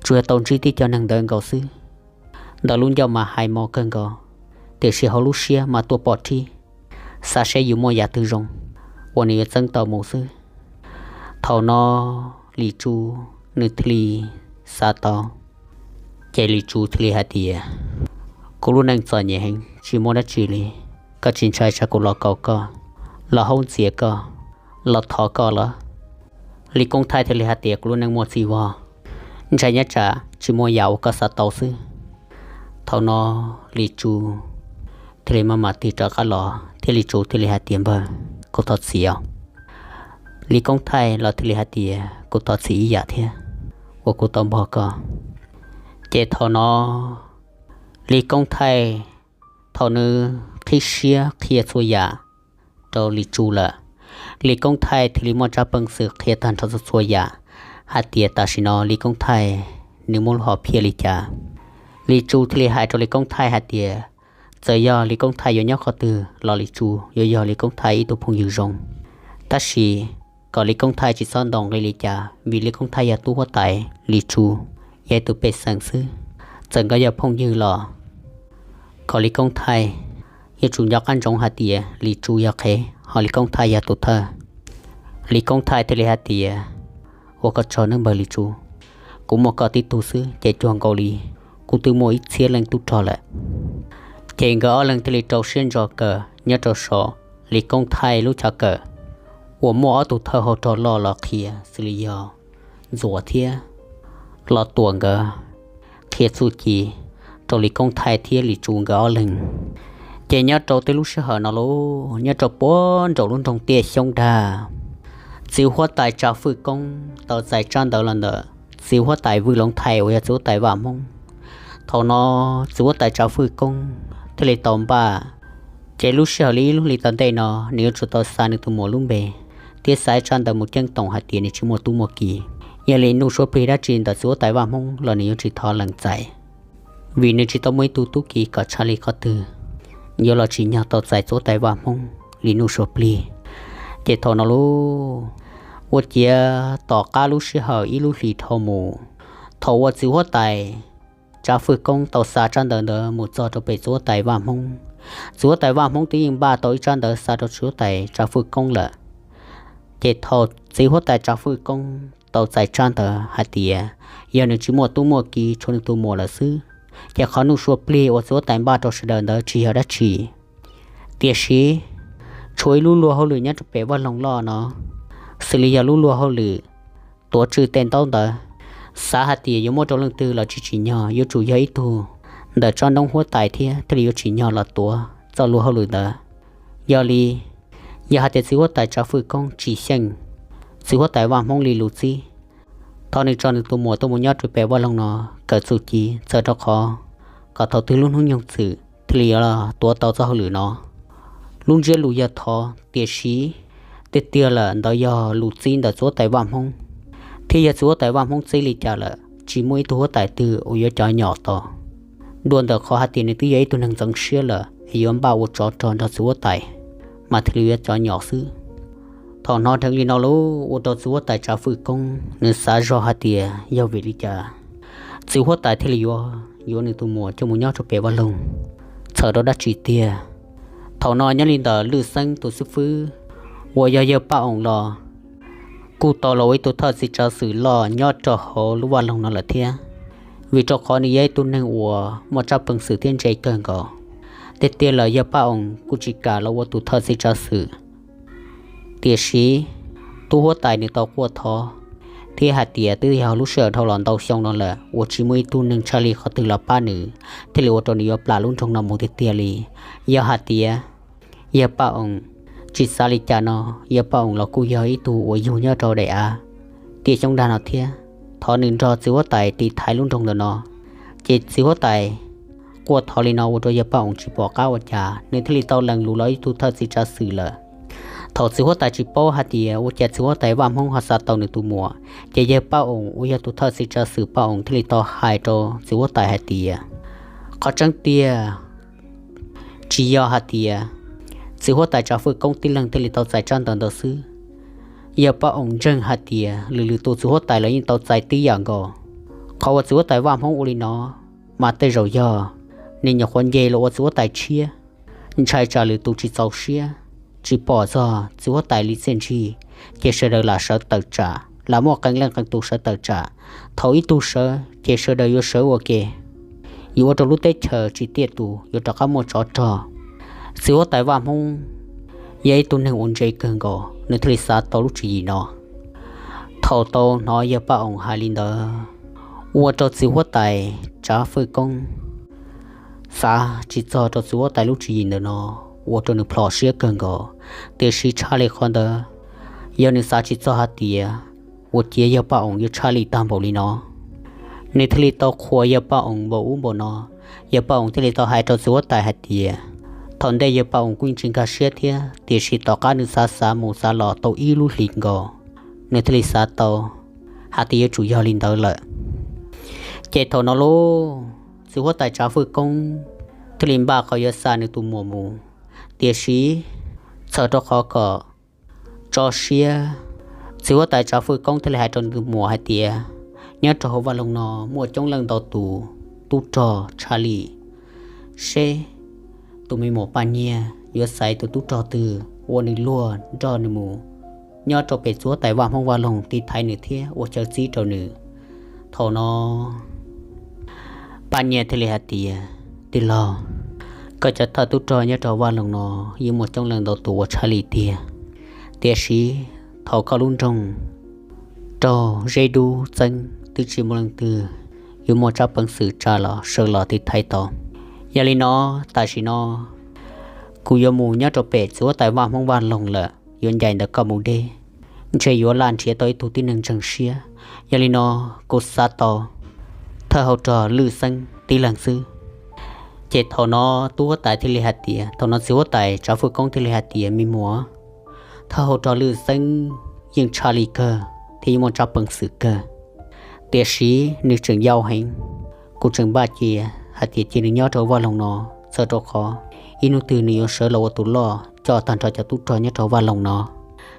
tsuas yog tau ntsib tib co neeg ntawd nkaus xwb. Ntawm lub ncauj mas hais mos kawg nkaus, tiam sis hauv lub siab mas tuaj pom rhib, xav seb yuav muaj yam twg zoo uas nws yuav txeeb tau mus xwb. Thaum no Lis Tsu nws thiaj li xav tau, ces Lis Tsu thiaj li hais tias, kuv lub neej txom nyem heev, tsis muaj dab tsi li, koj tsis ntshai tsam kuv los kaus koj, los haub ntxias koj, los thov koj los? Lis Koob Thaij thiaj li hais tias, kuv lub neej muaj txiv vog, ntshai nyob tsam tsis muaj yam uas koj xav tau xwb. Thaum no Lis Tsu thiaj li maj mam tig rov qab los thiab Lis Tsu thiaj li hais tias, npawg, kuv thov txim os. Lis Koob Thaij los thiaj li hais tias, kuv thov txim ib yam thiab uas kuv tau npog koj. Ces thaum no Lis Koob Thaij, thaum nws qhib siab qhia txhua yam rau Lis Tsu lawm, Lis Koob Thaij thiaj li muaj tsab peev xwm qhia tag nrho txhua txhua yam hais tias tam sim no Lis Koob Thaij nws muaj lub hom phiaj li cas. Lis Tsu thiaj li hais rau Lis Koob Thaij hais tias, txawm yog Lis Koob Thaij yuav nyob qhov twg los Lis Tsu yuav yog Lis Koob Thaij ib tug phooj ywg zoo, tab sis kom Lis Koob Thaij tsis txhob ntaus nqi li cas, vim Lis Koob Thaij yog tub huab tais, Lis Tsu yog ib tug pej xeem xwb. Txawm nkawd yog phooj ywg los kom Lis Koob Thaij yuav tsum nco qab ntsoov hais tias Lis Tsu yog qhev, ho Lis Koob Thaij yog tus thawj. Lis Koob Thaij thiaj li hais tias, ua koj tsaug nawb npawg Lis Tsu, kuv muaj koj tib tug xwb ces cuag nkaus li kuv twb muaj ib txhiab leej tub rog lawm. Ces nkawd ob leeg thiaj li rau siab ntso kawm nyob rau saum Lis Koob Thaij lub chav kawm uas muaj ob tug thawj hauv rog loj los qhia, xws li yog Ntxuam thiab Los Tuam nkawd qhia txuj ci rau Lis Koob Thaij thiab Lis Tsu nkawd ob leeg. Ces nyob rau tej lub sij hawm no lauj, nyob rau puag nraum lub nroog Tiaj Xyoob Dag, txiv huab tais Tsav Fwj Koob tau txais tsab ntawv los ntawm txiv huab tais Vwj Loov Thais uas yog txiv huab tais Vaj Hmoob. Thaum no txiv huab tais Tsav Fwj Koob thiaj li tau npaj, ces lub sij hawm li ib lub hlis tom ntej no nws yuav tsum tau xa nws tus muam lub npe thiab xa ib tsab ntawv mus ceeb toom hais tias nws tsis muaj tub muaj ki. Yog li nuj suav plig dab tsi ntawm txiv huab tais Vaj Hmoob los nws yuav tsis thov lees txais, vim nws tsis tau muaj ib tug tub ki kom tshaj li qhov twg yuav los tsim nyog tau txais txiv huab tais Vaj Hmoob li nuj suav plig. Ces thaum no lauj, ua ciav tom qab lub sij hawm ib lub hlis dhau mus, thaum uas txiv huab tais Tsav Fwj Koob tau xa tsab ntawv ntawd mus txog rau pem txiv huab tais Vaj Hmoob, txiv huab tais Vaj Hmoob twb yeej npaj tau ib tsab ntawv xa rau txiv huab tais Tsav Fwj Koob lawm. Ces thaum txiv huab tais Tsav Fwj Koob tau txais tsab ntawv hais tias yog nws tsis muaj tub muaj ki, tshuav nws tus muam lawm xwb, ces qhov nuj suav plig uas txiv huab tais npaj rau sawv daws ntawd tsis yog dab tsi, tiam sis tshuav ib lub luag hauj lwm nyob rau pem vaj loog loj no, xws li yog lub luag hauj lwm tuav tswj tej ntaub ntawv, xav hais tias yuav muab rau leej twg los tsis tsim nyog, yuav tsum yog ib tug ntawm tsob ntoob huab tais thiab thiaj li yuav tsim nyog los tuav txoj luag hauj lwm ntawd. Yog li, yog hais tias txiv huab tais Tsav Fwj Koob tsis xyeej txiv huab tais Vaj Hmoob li lus txib, thov nws tso nws tus muam tuaj mus nyob rau pem vaj loog no kawm txuj ci, txawm rau qhov kom thaum twg lub hnub nyoog txwm thiaj li yuav tuav tau txoj hauj lwm no. Lub ntsiab lus yog thov, tiam sis tiag tiag lawm ntawd yog lus txib ntawm txiv huab tais Vaj Hmoob, thiab yog txiv huab tais Vaj Hmoob txib li cas lawm tsis muaj ib tug huab tais twg uas yuav cov nyom tos, dua ntawm qhov hais tias nws twb yog ib tug neeg ntxeev siab lawm es yuav npaj ua tsov rog nrog txiv huab tais mas thiaj li yuav cov nyom xwb. Thaum hnov dheev li no lauj, ua rau txiv huab tais Tsav Fwj Koob nws xav zog hais tias yog vim li cas txiv huab tais thiaj li yuav yuav nws tus muam coj mus nyob rau pem vaj loog, txhawm rau dab tsi tiag. Thaum no nyob li ntawm Lwj Xeeb tus xib fwb uas yog yawg Paj Oos los kuj tau los ua ib tug thawj txiv tsav xwm loj nyob rau hauv lub vaj loog no lawm thiab, vim rau qhov nws yog ib tug neeg uas muaj tsab peev xwm thiab ntse kawg nkaus. Tiag tiag lawm yawg Paj Oos kuj tsis kam los ua tus thawj txiv tsav xwm, tiam sis tub huab tais nws tau quaj thov thiab hais tias twb yog lub sij hawm dhau los ntau xyoo no lawm uas tsis muaj ib tug neeg tshaj li qhov twg los pab nws, thiaj li ua rau nws yuav plam lub nroog no mus tiag tiag li. Yog hais tias yawg Paj Oos tsis xav li cas no, yawg Paj Oos los kuj yog ib tug uas yug nyob rau daim av Tiaj Xyoob Dag no thiab, thov nws nrog txiv huab tais tiv thaiv lub nroog ntawm no. Ces txiv huab tais quaj thov li no ua rau yawg Paj Oos tsis pom qab ua cas, nws thiaj li tau lees lus los ib tug thawj txiv tsav xwm lawm. Thaum txiv huab tais tsis paub hais tias ua cas txiv huab tais Vaj Hmoob ho xa tau nws tus muam, ces yawg Paj Oos uas yog tus thawj txiv tsav xwm Paj Oos thiaj li tau hais rau txiv huab tais hais tias, qhov tseeb tiag tsis yog hais tias txiv huab tais Tsav Fwj Koob tib leeg thiaj li tau txais tsab ntawv ntawd xwb, Yawg Paj Oos ntseeg hais tias lwm lwm tus txiv huab tais los yeej tau txais tib yam nkaus. Qhov uas txiv huab tais Vaj Hmoob ua li no mas tej zaum yog nws nyuam qhuav nce los ua txiv huab tais tshiab, ntshai tsam lwm tus tsis txaus siab, tsis pom txog txiv huab tais li txiaj ntsig, ces sawv daws lam sawv tawm tsam, lam muaj qee leej qee tus sawv tawm tsam. Thaum ib tug sawv ces sawv daws yuav sawv ua ke, yuav ua rau lub teb chaws tsis tiaj tus, yuav rov qab muaj tsov rog. Txiv huab tais Vaj Hmoob yog ib tug neeg uas ntse kawg nkaus, nws thiaj li xav tau lub tswv yim no. Thaum tau hnov yawg Paj Oos hais li ntawd, ua rau txiv huab tais Tsav Fwj Koob xav tsis txog rau txiv huab tais lub tswv yim ntawm no, ua rau nws plhom siab kawg nkaus. Tiam sis tshaj li qhov ntawd, yog nws xav tsis txog hais tias ua ciav yawg Paj Oos yuav tshaj lij tag npaum li no. Nws thiaj li tau qhuas yawg Paj Oos npaum ub npaum no. Yawg Paj Oos thiaj li tau hais rau txiv huab tais hais tias, thaum ntej yawg Paj Oos kuj yeej tsis nkag siab thiab, tiam sis tom qab nws xav xav mus xav los tau ib lub hlis nkaus, nws thiaj li xav tau hais tias yuav tsum yog li ntawd lawm. Ces thaum no lauj, txiv huab tais Tsav Fwj Koob thiaj li npaj qhov yuav xa nws tus muam mus. Tiam sis txhawm rau qhov kom tso siab, txiv huab tais Tsav Fwj Koob thiaj li hais rau nws tus muam hais tias, nyob rau hauv vaj loog no muaj coob leej ntau tus tub rog tshaj lij, seb tus me muam Paj Nyiag yuav xaiv tus tub rog twg ua nws luag nrog nws mus nyob rau pem txiv huab tais Vaj Hmoob Vaj Loog tiv thaiv nws thiab ua chaw txib rau nws. Thaum no Paj Nyiag thiaj li hais tias, tij laug, koj cov thawj tub rog nyob rau Vaj Loog no yeej muaj coob leej ntau tus uas tshaj lij tiag, tiam sis thaum koj lub nroog raug zeb dub txeeb twb tsis muaj leej twg yuav muaj tsab peev xwm tsa los sawv los tiv thaiv tau. Yog li no, tam sim no kuv yuav mus nyob rau pem txiv huab tais Vaj Hmoob Vaj Loog lawm, yuav ncaim ntawm koj mus deb, ntshe yuav laj nrhiav tau ib tug tib neeg ntseeg siab. Yog li no, kuv xav tau thawj hauv rog Lwj Xeeb tib leeg xwb. Ces thaum no tub huab tais thiaj li hais tias, thaum no txiv huab tais Tsav Fwj Koob thiaj li hais tias, me muam, thawj hauv rog Lwj Xeeb yeej tshaj lij kawg thiab yeej muaj tsab peev xwm kawg, tiam sis nws tseem yau heev. Kuv tseem npaj cia hais tias cia nws nyob rau Vaj Loog no, txhawm rau qhov ib hnub twg nws yuav sawv los ua tus loj coj tag nrho cov tub rog nyob rau Vaj Loog no.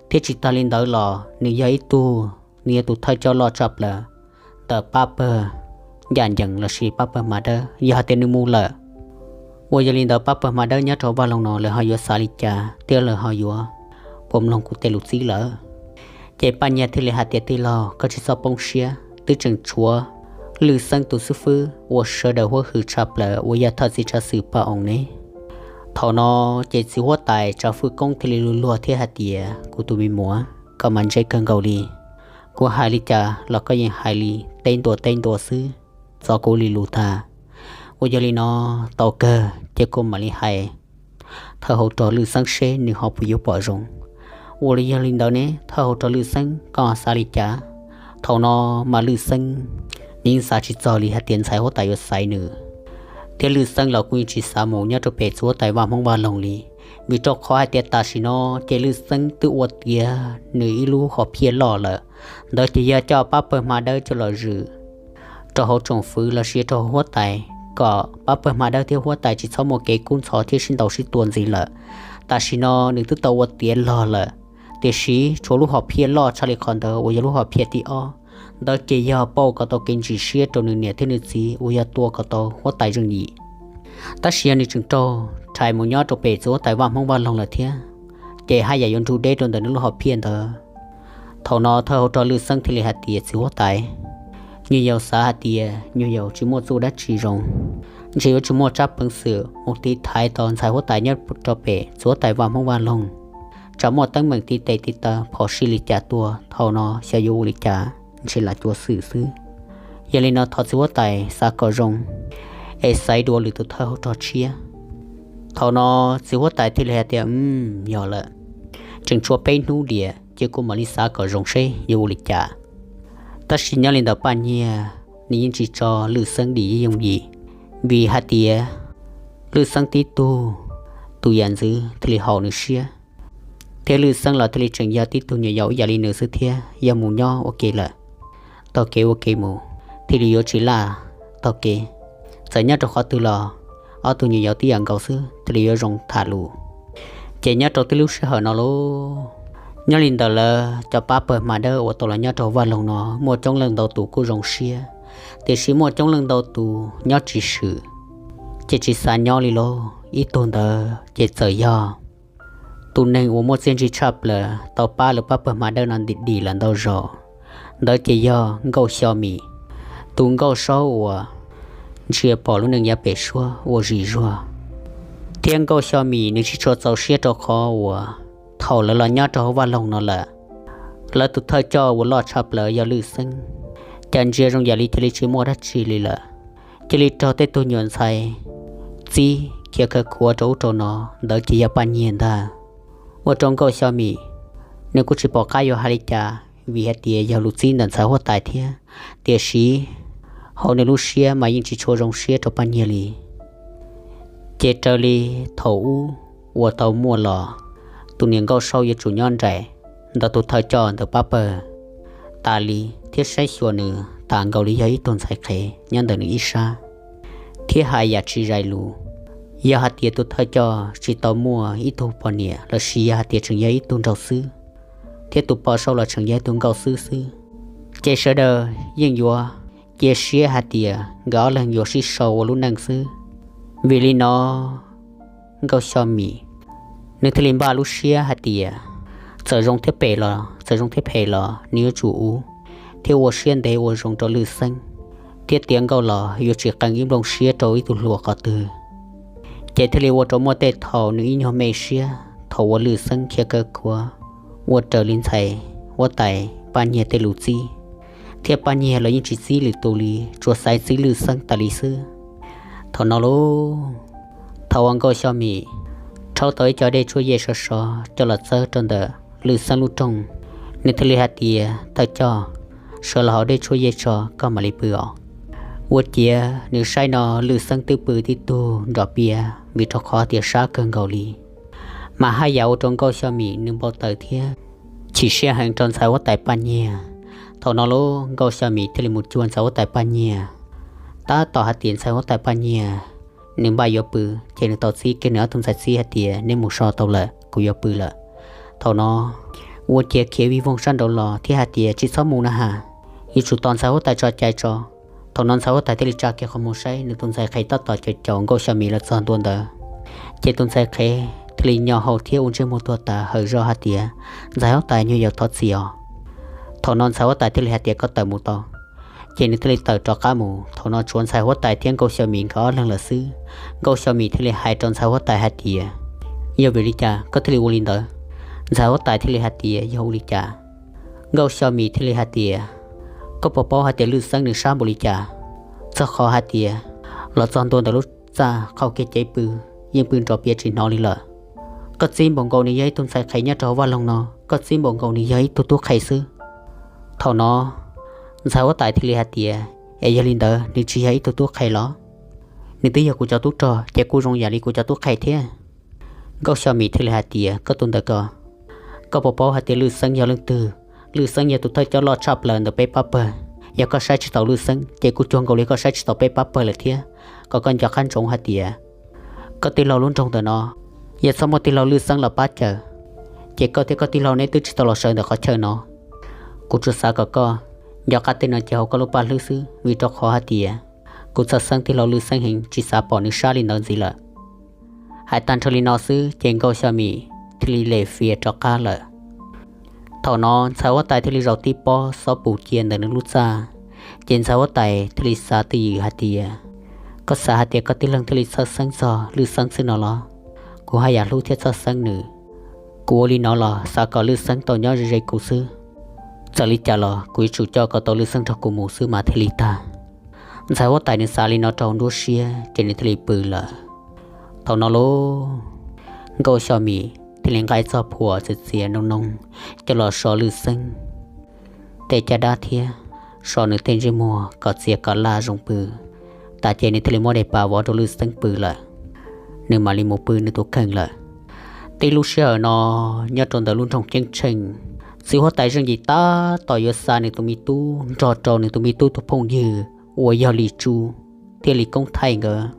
Thiab tsis tas li ntawd los nws yog ib tug, nws yog tus thawj coj loj tshaj plaws ntawm pab pawg ncaj ncees lossis pab pawg hma dawb. Yog hais tias nws mus lawm, uas yog li ntawd pab pawg hma dawb nyob rau Vaj Loog no lawv ho yuav xav li cas thiab lawv ho yuav puas mloog kuv tej lus txib lawm? Ces Paj Nyiag thiaj li hais tias, tij laug, koj tsis txhob poob siab, twb tseem tshuav Lwj Xeeb tus xib fwb uas sawv daws huab hwm tshaj plaws uas yog thawj txiv tsav xwm Paj Oos ne. Thaum no ces txiv huab tais Tsav Fwj Koob thiaj li luag luag thiab hais tias, kuv tus me muam, koj mas ntse kawg nkaus li. Kuv hais li cas los koj yeej hais li teb ntua teb ntua xwb, txov kuv li lus tag. Uas yog li no, tau kawg ces kuv mam li hais thawj hauv rog Lwj Xeeb seb nws ho puas yuav pom zoo. Uas yog li ntawd ne, thawj hauv rog Lwj Xeeb, koj xav li cas? Thaum no mas Lwj Xeeb nws yeej xav tsis txog li hais tias ntxhais huab tais yuav xaiv nws, thiab Lwj Xeeb los kuj yeej tsis xav mus nyob rau pem txiv huab tais Vaj Hmoob Vaj Loog li. Vim rau qhov hais tias tam sim no ces Lwj Xeeb twb ua tiav nws ib lub hom phiaj loj lawm, ntawd ces yog coj pab pawg hma dawb coj los zwm rau hauv tsoom fwv lossis rau hauv huab tais, kom pab pawg hma dawb thiab huab tais tsis txhob muaj kev kub ntxhov thiab sib ntaus sib tua ntxiv lawm. Tam sim no nws twb tau ua tiav log lawm, tiam sis tshuav lub hom phiaj loj tshaj li qhov ntawd uas yog lub hom phiaj thib ob, ntawd ces yog pauj kom tau kev ntsim siab rau nws niam thiab nws txiv uas yog tua kom tau huab tais zeej yim. Tab sis yog nws tseem raug rhais mus nyob rau pem txiv huab tais Vaj Hmoob Vaj Loog lawm thiab, ces haj yam yuav nrug deb rau ntawm nws lub hom phiaj ntawd. Thaum no thawj hauv rog Lwj Xeeb thiaj li hais tias, txiv huab tais, nyuam yaus xav hais tias nyuam yaus tsis muaj txuj dab tsi zoo, ntshe yuav tsis muaj tsab peev xwm mus tiv thaiv tau ntxhais huab tais nyob rau pem txiv huab tais Vaj Hmoob Vaj Loog. Tsam muaj teeb meem tiv tes tiv taw phom sij li cas tuaj, thaum no xyov yuav ua li cas, ntshe lam cuav xwm xwb. Yog li no thov txiv huab tais xav kom zoo es xaiv dua lwm tus thawj hauv rog tshiab. Thaum no txiv huab tais thiaj li hais tias, yog lawm, tseem tshuav peb hnub diam, ces kuv mam li xav kom zoo seb yuav ua li cas. Tab sis nyob li ntawd Paj Nyiag nws yeej tsis tso Lwj Xeeb dim yooj yim, vim hais tias Lwj Xeeb tib tug tus yam ntxwv thiaj li haum nws siab, thiab Lwj Xeeb los thiaj li tseem yog tib tug nyuam yaus ib yam li nws xwb thiab, yog mus nyob ua ke lawm, taug kev ua ke mus, thiaj li yuav tsis laj taug kev. Txawm nyob rau qhov twg los ob tug nyuam yaus tib yam nkaus xwb thiaj li yuav zoo tham lus. Ces nyob rau tib lub sij hawm no lauj, Nyob li ntawd lawm, cov pab pawg hma dawb uas tau los nyob rau vaj loog no muaj coob leej ntau tus kuj zoo siab, tiam sis muaj coob leej ntau tus nyob tsis swm, ces tsis xav nyob li lauj. Ib tug ntawd ces txawm yog tus neeg uas muaj txiaj ntsig tshaj plaws tau pab lawv pab pawg hma dawb no dim dim lawm ntau zaus. Ntawd ces yog Nkauj Xyo Mim, tus Nkauj Saub uas ntsia pom lub neej yav pem suab ua zim zuag. Thiab Nkauj Xyo Mim nws tsis tshua txaus siab rau qhov uas thaum lawv los nyob rau hauv vaj loog no lawm, lawv tus thawj coj uas loj tshaj plaws yog Lwj Xeeb, cas ntsia zoo yam li cia li tsis muaj dab tsi li lawm, cia li raug tej tug nyuam ntxhais txib khiav khawv khuav rau ub rau no. Ntawd ces yog Paj Nyiag ntag. Ua rau Nkauj Xyo Mim nws kuj tsis pom qab yuav hais li cas, vim hais tias yog lus txib ntawm ntxhais huab tais thiab, tiam sis hauv nws lub siab mas yeej tsis tshua zoo siab rau Paj Nyiag li. Ces raws li thaum ub uas tau muaj los, tus niam Nkauj Saub yuav tsum nyob nraim ntawm tus thawj coj ntawm pab pawg tas li, thiab saib xyuas nws tas nkaus li yog ib tug ntxhais qhev nyob ntawm nws ib sab, thiab hais yam tsis zais lus. Yog hais tias tus thawj coj tsis tau muaj ib tug poj niam los sis yog hais tias tseem yog ib tug nraug xwb, thiab tus Paj Saub los tseem yog ib tug nkauj xwb xwb, ces sawv daws yeej yuav cia siab hais tias nkawd ob leeg yuav sib sau ua lub neej xwb. Vim li no Nkauj Xyo Mim nws thiaj li npaj lub siab hais tias txawm zoo thiab phem los, txawm zoo thiab phem los nws yuav tsum ua, thiab ua siab ntev ua zoo rau Lwj Xeeb, thiab tiav nkauj los yuav tsis qee ib nplooj siab rau ib tug hluas qhov twg. Ces thiaj li ua rau muaj tej thaum nws ib nyuag me siab thaum uas Lwj Xeeb khiav khawv khuav ua raws li ntxhais huab tais Paj Nyiag tej lus txib, thiab Paj Nyiag los yeej tsis txib lwm tus li, tsuas xaiv txib Lwj Xeeb tas li xwb. Thaum no lauj, thaum uas Nkauj Xyo Mim rhaub tau ib co dej tshuaj yej sov sov coj los txawb rau ntawm Lwj Xeeb lub rooj, nws thiaj li hais tias, thawj coj, sawv los hau dej tshuaj yej tso koj mam li pw os. Ua ciav nws saib no Lwj Xeeb twb pw tib tug nrov pias vim rau qhov tias sab kawg nkaus li, mas haj yam ua rau Nkauj Xyo Mim nws npau taws thiab chim siab heev rau ntxhais huab tais Paj Nyiag. Thaum no lauj, Nkauj Xyo Mim thiaj li mus cuag ntxhais huab tais Paj Nyiag, tab tom hais tias ntxhais huab tais Paj Nyiag nws npaj yuav pw, ces nws tau txib kiag nws ob tug ntxhais txib hais tias, neb mus so tau lawm, kuv yuav pw lawm. Thaum no ua ciav khiav vij voog sab nraud los thiab hais tias, tsis txhob mus na has, yuav tsum tos ntxhais huab tais tso cai tso. Thaum no ntxhais huab tais thiaj li tsa kiag qhov muag saib nws tus ntxhais qhev tab tom caum caum Nkauj Xyo Mim los txog ntua ntawd, ces tus ntxhais qhev thiaj li nyo hau thiab ua ntsej muag tuag tas hawm zog hais tias, ntxhais huab tais, nyuag yaus thov txim os. Thaum no ntxhais huab tais thiaj li hais tias, koj tawm mus tau. Ces nws thiaj li tawm rov qab mus. Thaum no tshuav ntxhais huab tais thiab Nkauj Xyo Mim nkawd ob leeg lawm xwb. Nkauj Xyo Mim thiaj li hais rau ntxhais huab tais hais tias, yog vim li cas koj thiaj li ua li ntawd? Ntxhais huab tais thiaj li hais tias, yog ua li cas? Nkauj Xyo Mim thiaj li hais tias, koj puas paub hais tias Lwj Xeeb nws sab npaum li cas? Txog qhov hais tias los txog ntua ntawm lub txaj qhau kiag cev pw, yeej pw nrov pias tsis hnov li lawm. Koj txib npaum nkaus nws yog ib tug ntxhais qhev nyob rau hauv vaj loog no, koj txib npaum nkaus nws yog ib tug tub qhe xwb. Thaum no ntxhais huab tais thiaj li hais tias, es yog li ntawd nws tsis yog ib tug tub qhe los? Nws twb yog kuv cov tub rog ces kuj zoo yam li kuv cov tub qhe thiab. Nkauj Xyo Mim thiaj li hais tias, koj tus ntawd ko, koj puas paub hais tias Lwj Xeeb yog leej twg? Lwj Xeeb yog tus thawj coj loj tshaj plaws ntawm peb pab pawg. Yog koj saib tsis taus Lwj Xeeb ces kuj cuag nkaus li koj saib tsis taus peb pab pawg lawm thiab. Kom koj nco qab ntsoov hais tias koj tij laug lub nroog ntawm no, yog txhob muaj tij laug Lwj Xeeb los pab cawm, ces koj thiab koj tij laug neb twb tsis tau los sawv ntawm qhov chaw no. Kuv tsuas xav kom koj nco qab tej no cia hauv koj lub paj hlwb xwb, vim rau qhov hais tias kuv txhawj xeeb tij laug Lwj Xeeb heev, tsis xav pom nws sab li ntawd ntxiv lawm. Hais tag nrho li no xwb ces Nkauj Xyo Mim thiaj li lem fias rov qab lawm. Thaum no ntxhais huab tais thiaj li zaum tib pob xob pus cia ntawm nws lub txaj, ces ntxhais huab tais thiaj li xav twj ywm hais tias, koj xav hais tias koj tij laug thiaj li txhawj xeeb txog Lwj Xeeb xwb no los? Kuv haj yam hlub thiab txhawj xeeb nws. Kuv ua li no los xav kom Lwj Xeeb tau nyob ze ze kuv xwb. Txawm li cas los kuv yuav tsum coj kom tau Lwj Xeeb nrog kuv mus xwb mas thiaj li tag. Ntxhais huab tais nws xav li no rau nruab siab ces nws thiaj li pw lawm. Thaum no lauj, Nkauj Xyo Mim thiaj li nqa txoj phuam txias txias noo noo coj los so Lwj Xeeb tej caj dab thiab so nws tej ntsej muag kom txias kom laj zoo pw. Tas ces nws thiaj li muab daim pam vov rau Lwj Xeeb pw lawm, nws mam li mus pw nws tus kheej lawm. Tib lub sij hawm no, nyob rau ntawm lub nroog Ceeb Tsheej, txiv huab tais Zeej Yim tab tom yuav xa nws tus me tub nrog rau nws tus me tub tus phooj ywg uas yog Lis Tsu thiab Lis Koob Thaij nkawd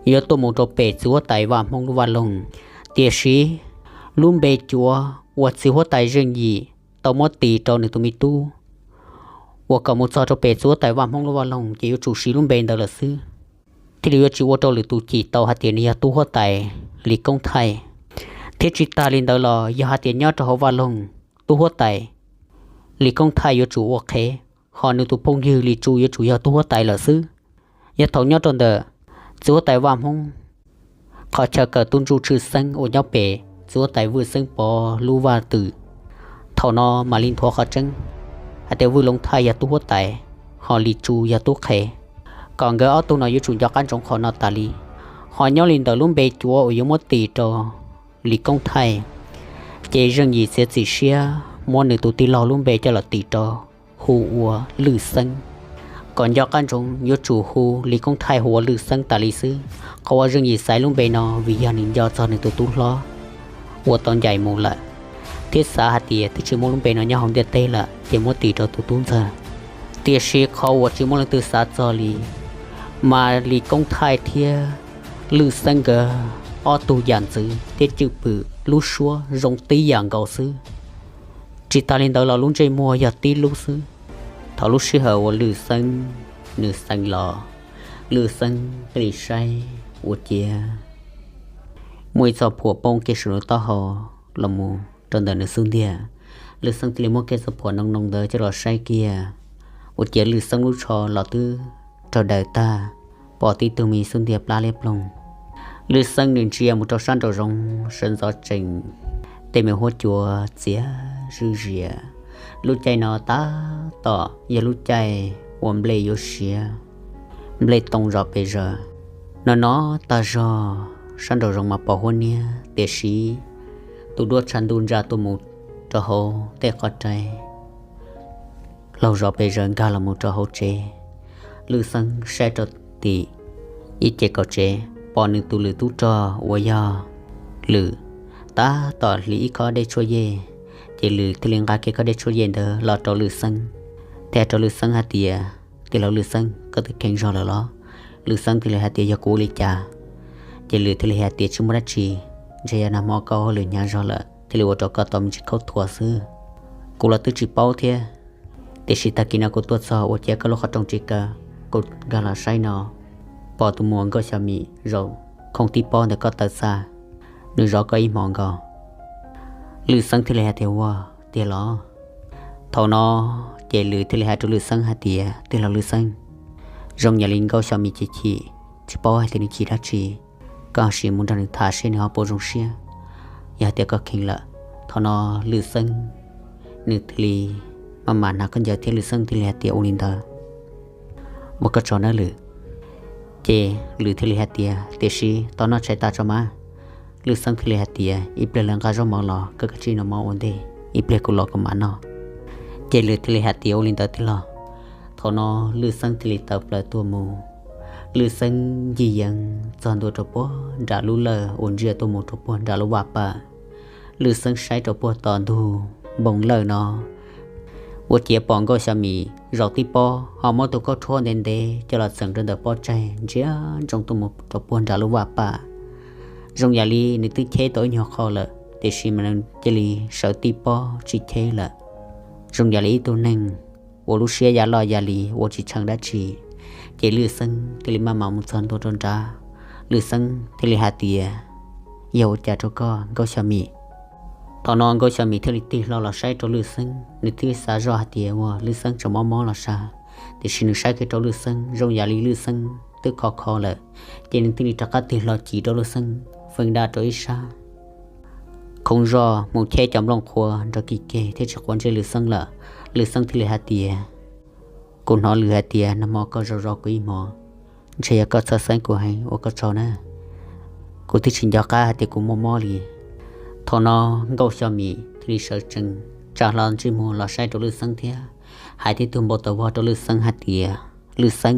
yuav tuaj mus rau pem txiv huab tais Vaj Hmoob lub vaj loog. Tiam sis lub npe cuav uas txiv huab tais Zeej Yim tau muab tis rau nws tus me tub, uas kom mus txog rau pem txiv huab tais Vaj Hmoob lub vaj loog ces yuav tsum siv lub npe ntawd lawm xwb, thiaj li yuav tsis ua rau lwm tus cim tau hais tias nws yog tub huab tais Lis Koob Thaij. Thiab tsis tas li ntawd los yog hais tias nyob rau hauv vaj loog, tub huab tais Lis Koob Thaij yuav tsum ua qhev, ho nws tus phooj ywg Lis Tsu yuav tsum yog tub huab tais lawm xwb. Yog thaum nyob rau ntawm txiv huab tais Vaj Hmoob qhov chaw kawm tub ntsuj tshwj xeeb uas nyob pem txiv huab tais Vwj Xeeb Pov lub vaj twg, thaum no mam li nthuav qhov tseeb hais tias Vwj Loov Thaij yog tub huab tais, ho Lis Tsu yog tub qhev, kom nkawd ob tug no yuav tsum nco qab ntsoov qhov no tas li. Ho nyob li ntawm lub npe cuav uas yuav muab tis rau Lis Koob Thaij, ces Zeej Yim txiav txim siab muab nws tus tij laug lub npe coj los tis rau, hu ua Lwj Xeeb. Kom nco qab ntsoov yuav tsum hu Lis Koob Thaij hu ua Lwj Xeeb tas li xwb. Qhov uas Zeej Yim xaiv lub npe no vim yog nws nco txog nws tus tub hlob uas tau ncaim mus lawm, thiab xav hais tias twb tsis muaj lub npe no nyob hauv ntiaj teb lawm ces muab tis rau tus tub ntxawg. Tiam sis qhov uas tsis muaj leej twg xav txog li, mas Lis Koob Thaij thiab Lwj Xeeb nkawd ob tug yam ntxwv thiab cwj pwm lub suab zoo tib yam nkaus xwb. Tsis tas li ntawd los lub ntsej muag yog tib lub xwb. Thaum lub sij hawm uas Lwj Xeeb nws xeev los, Lwj Xeeb thiaj li saib ua ciav muaj ib txoj phuam poob kiag saum nws taub hau los mus rau ntawm nws xub ntiag. Lwj Xeeb thiaj li muab kiag txoj phuam noo noo ntawd coj los saib kiag, ua ciav Lwj Xeeb lub tsho los twb raug daws tag, pom tib tug me xub ntiag plab liab ploog. Lwj Xeeb nws ntsia mus rau sab nraum zoov sawv ntxov tsees, tej me huab cua txias zuj zias. Lub caij no tab tom yog lub caij uas nplej yuav siav, nplej too zov pes zaws. No no tag zog sab nraum zoov mas pom huab niab, tiam sis tus duab tshav ntuj ntsa tuaj mus rau hauv tej qhov rai laug zov pes zaws nkag los mus rau hauv tsev. Lwj Xeeb saib rau tim ib ce kaum tsev pom nws tus lwm tub rog uas yog Lwm tab tom hliv ib khob dej tshuaj yej, ces Lwm thiaj li nqa kiag khob dej tshuaj yej ntawd los rau Lwj Xeeb, thiab rau Lwj Xeeb hais tias, Tij laug Lwj Xeeb, koj twb kheev zog lawm los? Lwj Xeeb thiaj li hais tias, Yog kuv ua li cas? Ces Lwm thiaj li hais tias, Tsis muaj dab tsi, ntshe yog nag hmo koj hauj lwm hnyav zog lawm thiaj li ua rau koj tau me ntsis khaub thuas xwb. Kuv los twb tsis paub thiab, tiam sis tag kis no kuv tuaj txog ua ciav koj lub qhov rooj tsis kaw, kuv nkag los saib no pom tus muam Nkauj Xyo Mim zaum khoom tib pob ntawm koj taw xa, nws zov koj ib hmos nkaus. Lwj Xeeb thiaj li hais tias, Ua tiag los? Thaum no ces Lwm thiaj li hais rau Lwj Xeeb hais tias, Tij laug Lwj Xeeb, zoo yam li Nkauj Xyo Mim chim chim, tsis paub hais tias nws chim dab tsi, koj sim mus nrog nws tham seb nws ho puas zoo siab. Yog hais tias koj kheev lawm, thaum no Lwj Xeeb nws thiaj li maj mam hnav khaub ncaws thiab Lwj Xeeb thiaj li hais tias, Ua li ntawd, ua koj tsaug nawb Lwm. Ces Lwm thiaj li hais tias, Tiam sis tau noj tshais tas tso mas. Lwj Xeeb thiaj li hais tias, Ib pliag lawv nqa zaub mov los, koj kav tsij noj mov ua ntej, ib pliag kuv los kuv mam noj. Ces Lwm thiaj li hais tias, Ua li ntawd tij laug. Thaum no Lwj Xeeb thiaj li tawm plaws tuaj mus. Lwj Xeeb ncig yees txog ntua rau puag nram lub lawj uas ntsia tuaj mus rau puag nram lub vaj pam. Lwj Xeeb saib rau puag tom ntug npoo lawj no, ua ciav pom Nkauj Xyo Mim zaum tib pob ho muab tus khaub rhuab ntev ntev coj los txeem rau ntawm pob tsaig ntsia ntsoov tuaj mus rau puag nram lub vaj pam. Zoo yam li nws twb cheb tau ib nyuag qho lawm, tiam sis mas nws cia li sawv tib pob tsis cheb lawm. Zoo yam li ib tug neeg uas lub siab ya loj ya li uas tsis tshee dab tsi. Ces Lwj Xeeb thiaj li maj mam mus txog ntua rau nrad. Lwj Xeeb thiaj li hais tias, Yog ua cas rau koj Nkauj Xyo Mim? Thaum no Nkauj Xyo Mim thiaj li tig hlo los saib rau Lwj Xeeb, nws thiaj xav zoj hais tias ua Lwj Xeeb tseem mob mob los sas, tiam sis nws saib kiag rau Lwj Xeeb zoo yam li Lwj Xeeb twb kho kho lawm, ces nws thiaj li rov qab tig hlo ci rau Lwj Xeeb feeb dab rau ib sab. Khoov zoj mus cheb cov nplooj qhuav nrog kis keg thiab tsis quav ntsej Lwj Xeeb lawm. Lwj Xeeb thiaj li hais tias, Kuv hnov lwm hais tias nag hmo koj zov zov kuv ib hmos, ntshe yog koj txhawj xeeb kuv heev, ua koj tsaug na. Kuv twb tsis nco qab hais tias kuv muaj mob li. Thaum no Nkauj Xyo Mim thiaj li sawv tsees tsa hlo ntsej muag los saib rau Lwj Xeeb thiab hais tib tug npau taws vog rau Lwj Xeeb hais tias, Lwj Xeeb,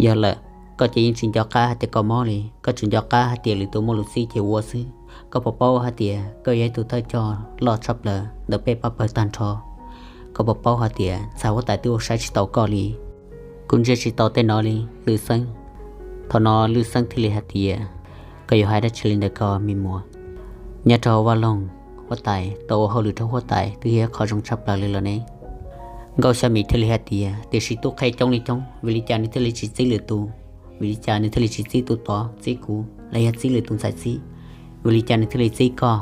yog lawm, koj ces yeej tsis nco qab hais tias koj mob li, koj tsuas nco qab hais tias lwm tus muaj lus txib ces ua xwb. Koj puas paub hais tias koj yog ib tug thawj coj loj tshaj plaws ntawm peb pab pawg tag nrho? Koj puas paub hais tias ntxhais huab tais twb ua saib tsis taus koj li? Kuv ntsia tsis tau tej no li Lwj Xeeb. Thaum no Lwj Xeeb thiaj li hais tias, Koj yuav hais dab tsi li ntawm ko me muam? Nyob rau hauv vaj loog huab tais tau ua hauj lwm rau huab tais twb yog qhov zoo tshaj plaws li lawm ne. Nkauj Xya Mim thiaj li hais tias, tiam sis tub qhe coob li coob, vim li cas nws thiaj li tsis txib lwm tus? Vim li cas nws thiaj li tsis txib tus tod, txib kuv los yog txib lwm tus ntxhais txib? Vim li cas nws thiaj li txib koj?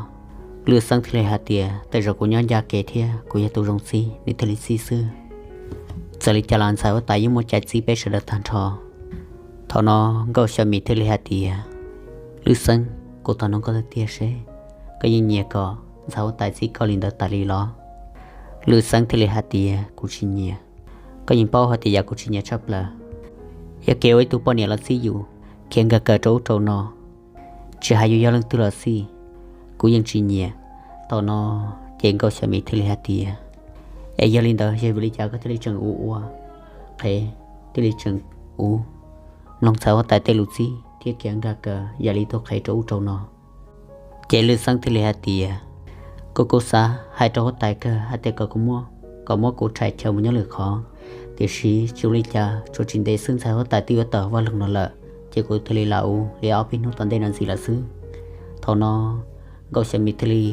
Lwj Xeeb thiaj li hais tias, tej zaum kuv nyob ncaj kev thiab kuv yog tus zoo txib nws thiaj li txib xwb. Txawm li cas los ntxhais huab tais yeej muaj cai txib peb sawv daws tag nrho. Thaum no Nkauj Xya Mim thiaj li hais tias, Lwj Xeeb, kuv thov noog koj tiag tiag seb koj yeej nyiam kom ntxhais huab tais txib koj li ntawd tas li los? Lwj Xeeb thiaj li hais tias, kuv tsis nyiam. Koj yeej paub hais tias yam kuv tsis nyiam tshaj plaws yog kev ua ib tug poj niam los txib yus, khiav nkag kawg rau ub rau no, tsis hais yus yog leej twg los xij, kuv yeej tsis nyiam. Thaum no ces Nkauj Xya Mim thiaj li hais tias, es yog li ntawd yog vim li cas koj thiaj li tseem ua ua qhev, thiaj li tseem ua mloog ntxhais huab tais tej lus txib thiab khiav nkag kawg yam li tug qhev rau ub rau no? Ces Lwj Xeeb thiaj li hais tias, kuv kuj xav hais rau huab tais kawg hais tias kom kuv muab, kom muab kuv tshais chaw mus nyob lwm qhov, tiam sis tsis ua li cas, tsuas tsis ntev xwb ntxhais huab tais twb yuav tawm vaj loog no lawm, ces kuv thiaj li lam ua li ob peb hnub tom ntej no ntxiv lawm xwb. Thaum no Nkauj Xya Mim thiaj li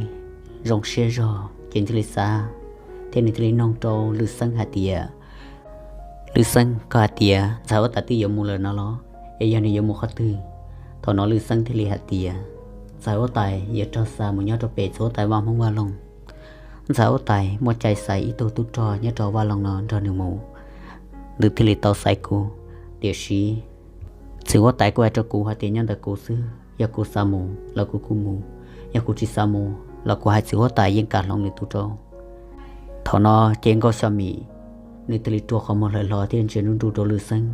zoo siab zog ces nws thiaj li xav, thiab nws thiaj li noog rau Lwj Xeeb hais tias, Lwj Xeeb, koj hais tias ntxhais huab tais twb yuav mus lawm no los, es yog nws yuav mus qhov twg? Thaum no Lwj Xeeb thiaj li hais tias, ntxhais huab tais yuav raug xa mus nyob rau pem txiv huab tais vaj Hmoob vaj loog. Ntxhais huab tais muaj cai xaiv ib tug tub rog nyob rau vaj loog no nrog nws mus, nws thiaj li tau xaiv kuv. Tiam sis txiv huab tais kuj hais rau kuv hais tias nyob ntawm kuv xwb, yog kuv xav mus los kuv kuj mus, yog kuv tsis xav mus los kuv hais txiv huab tais yeej kam hloov nws tus rau. Thaum no ces Nkauj Xya Mim nws thiaj li rua qhov muag hlawv hlo thiab ntsia nruj nruj rau Lwj Xeeb.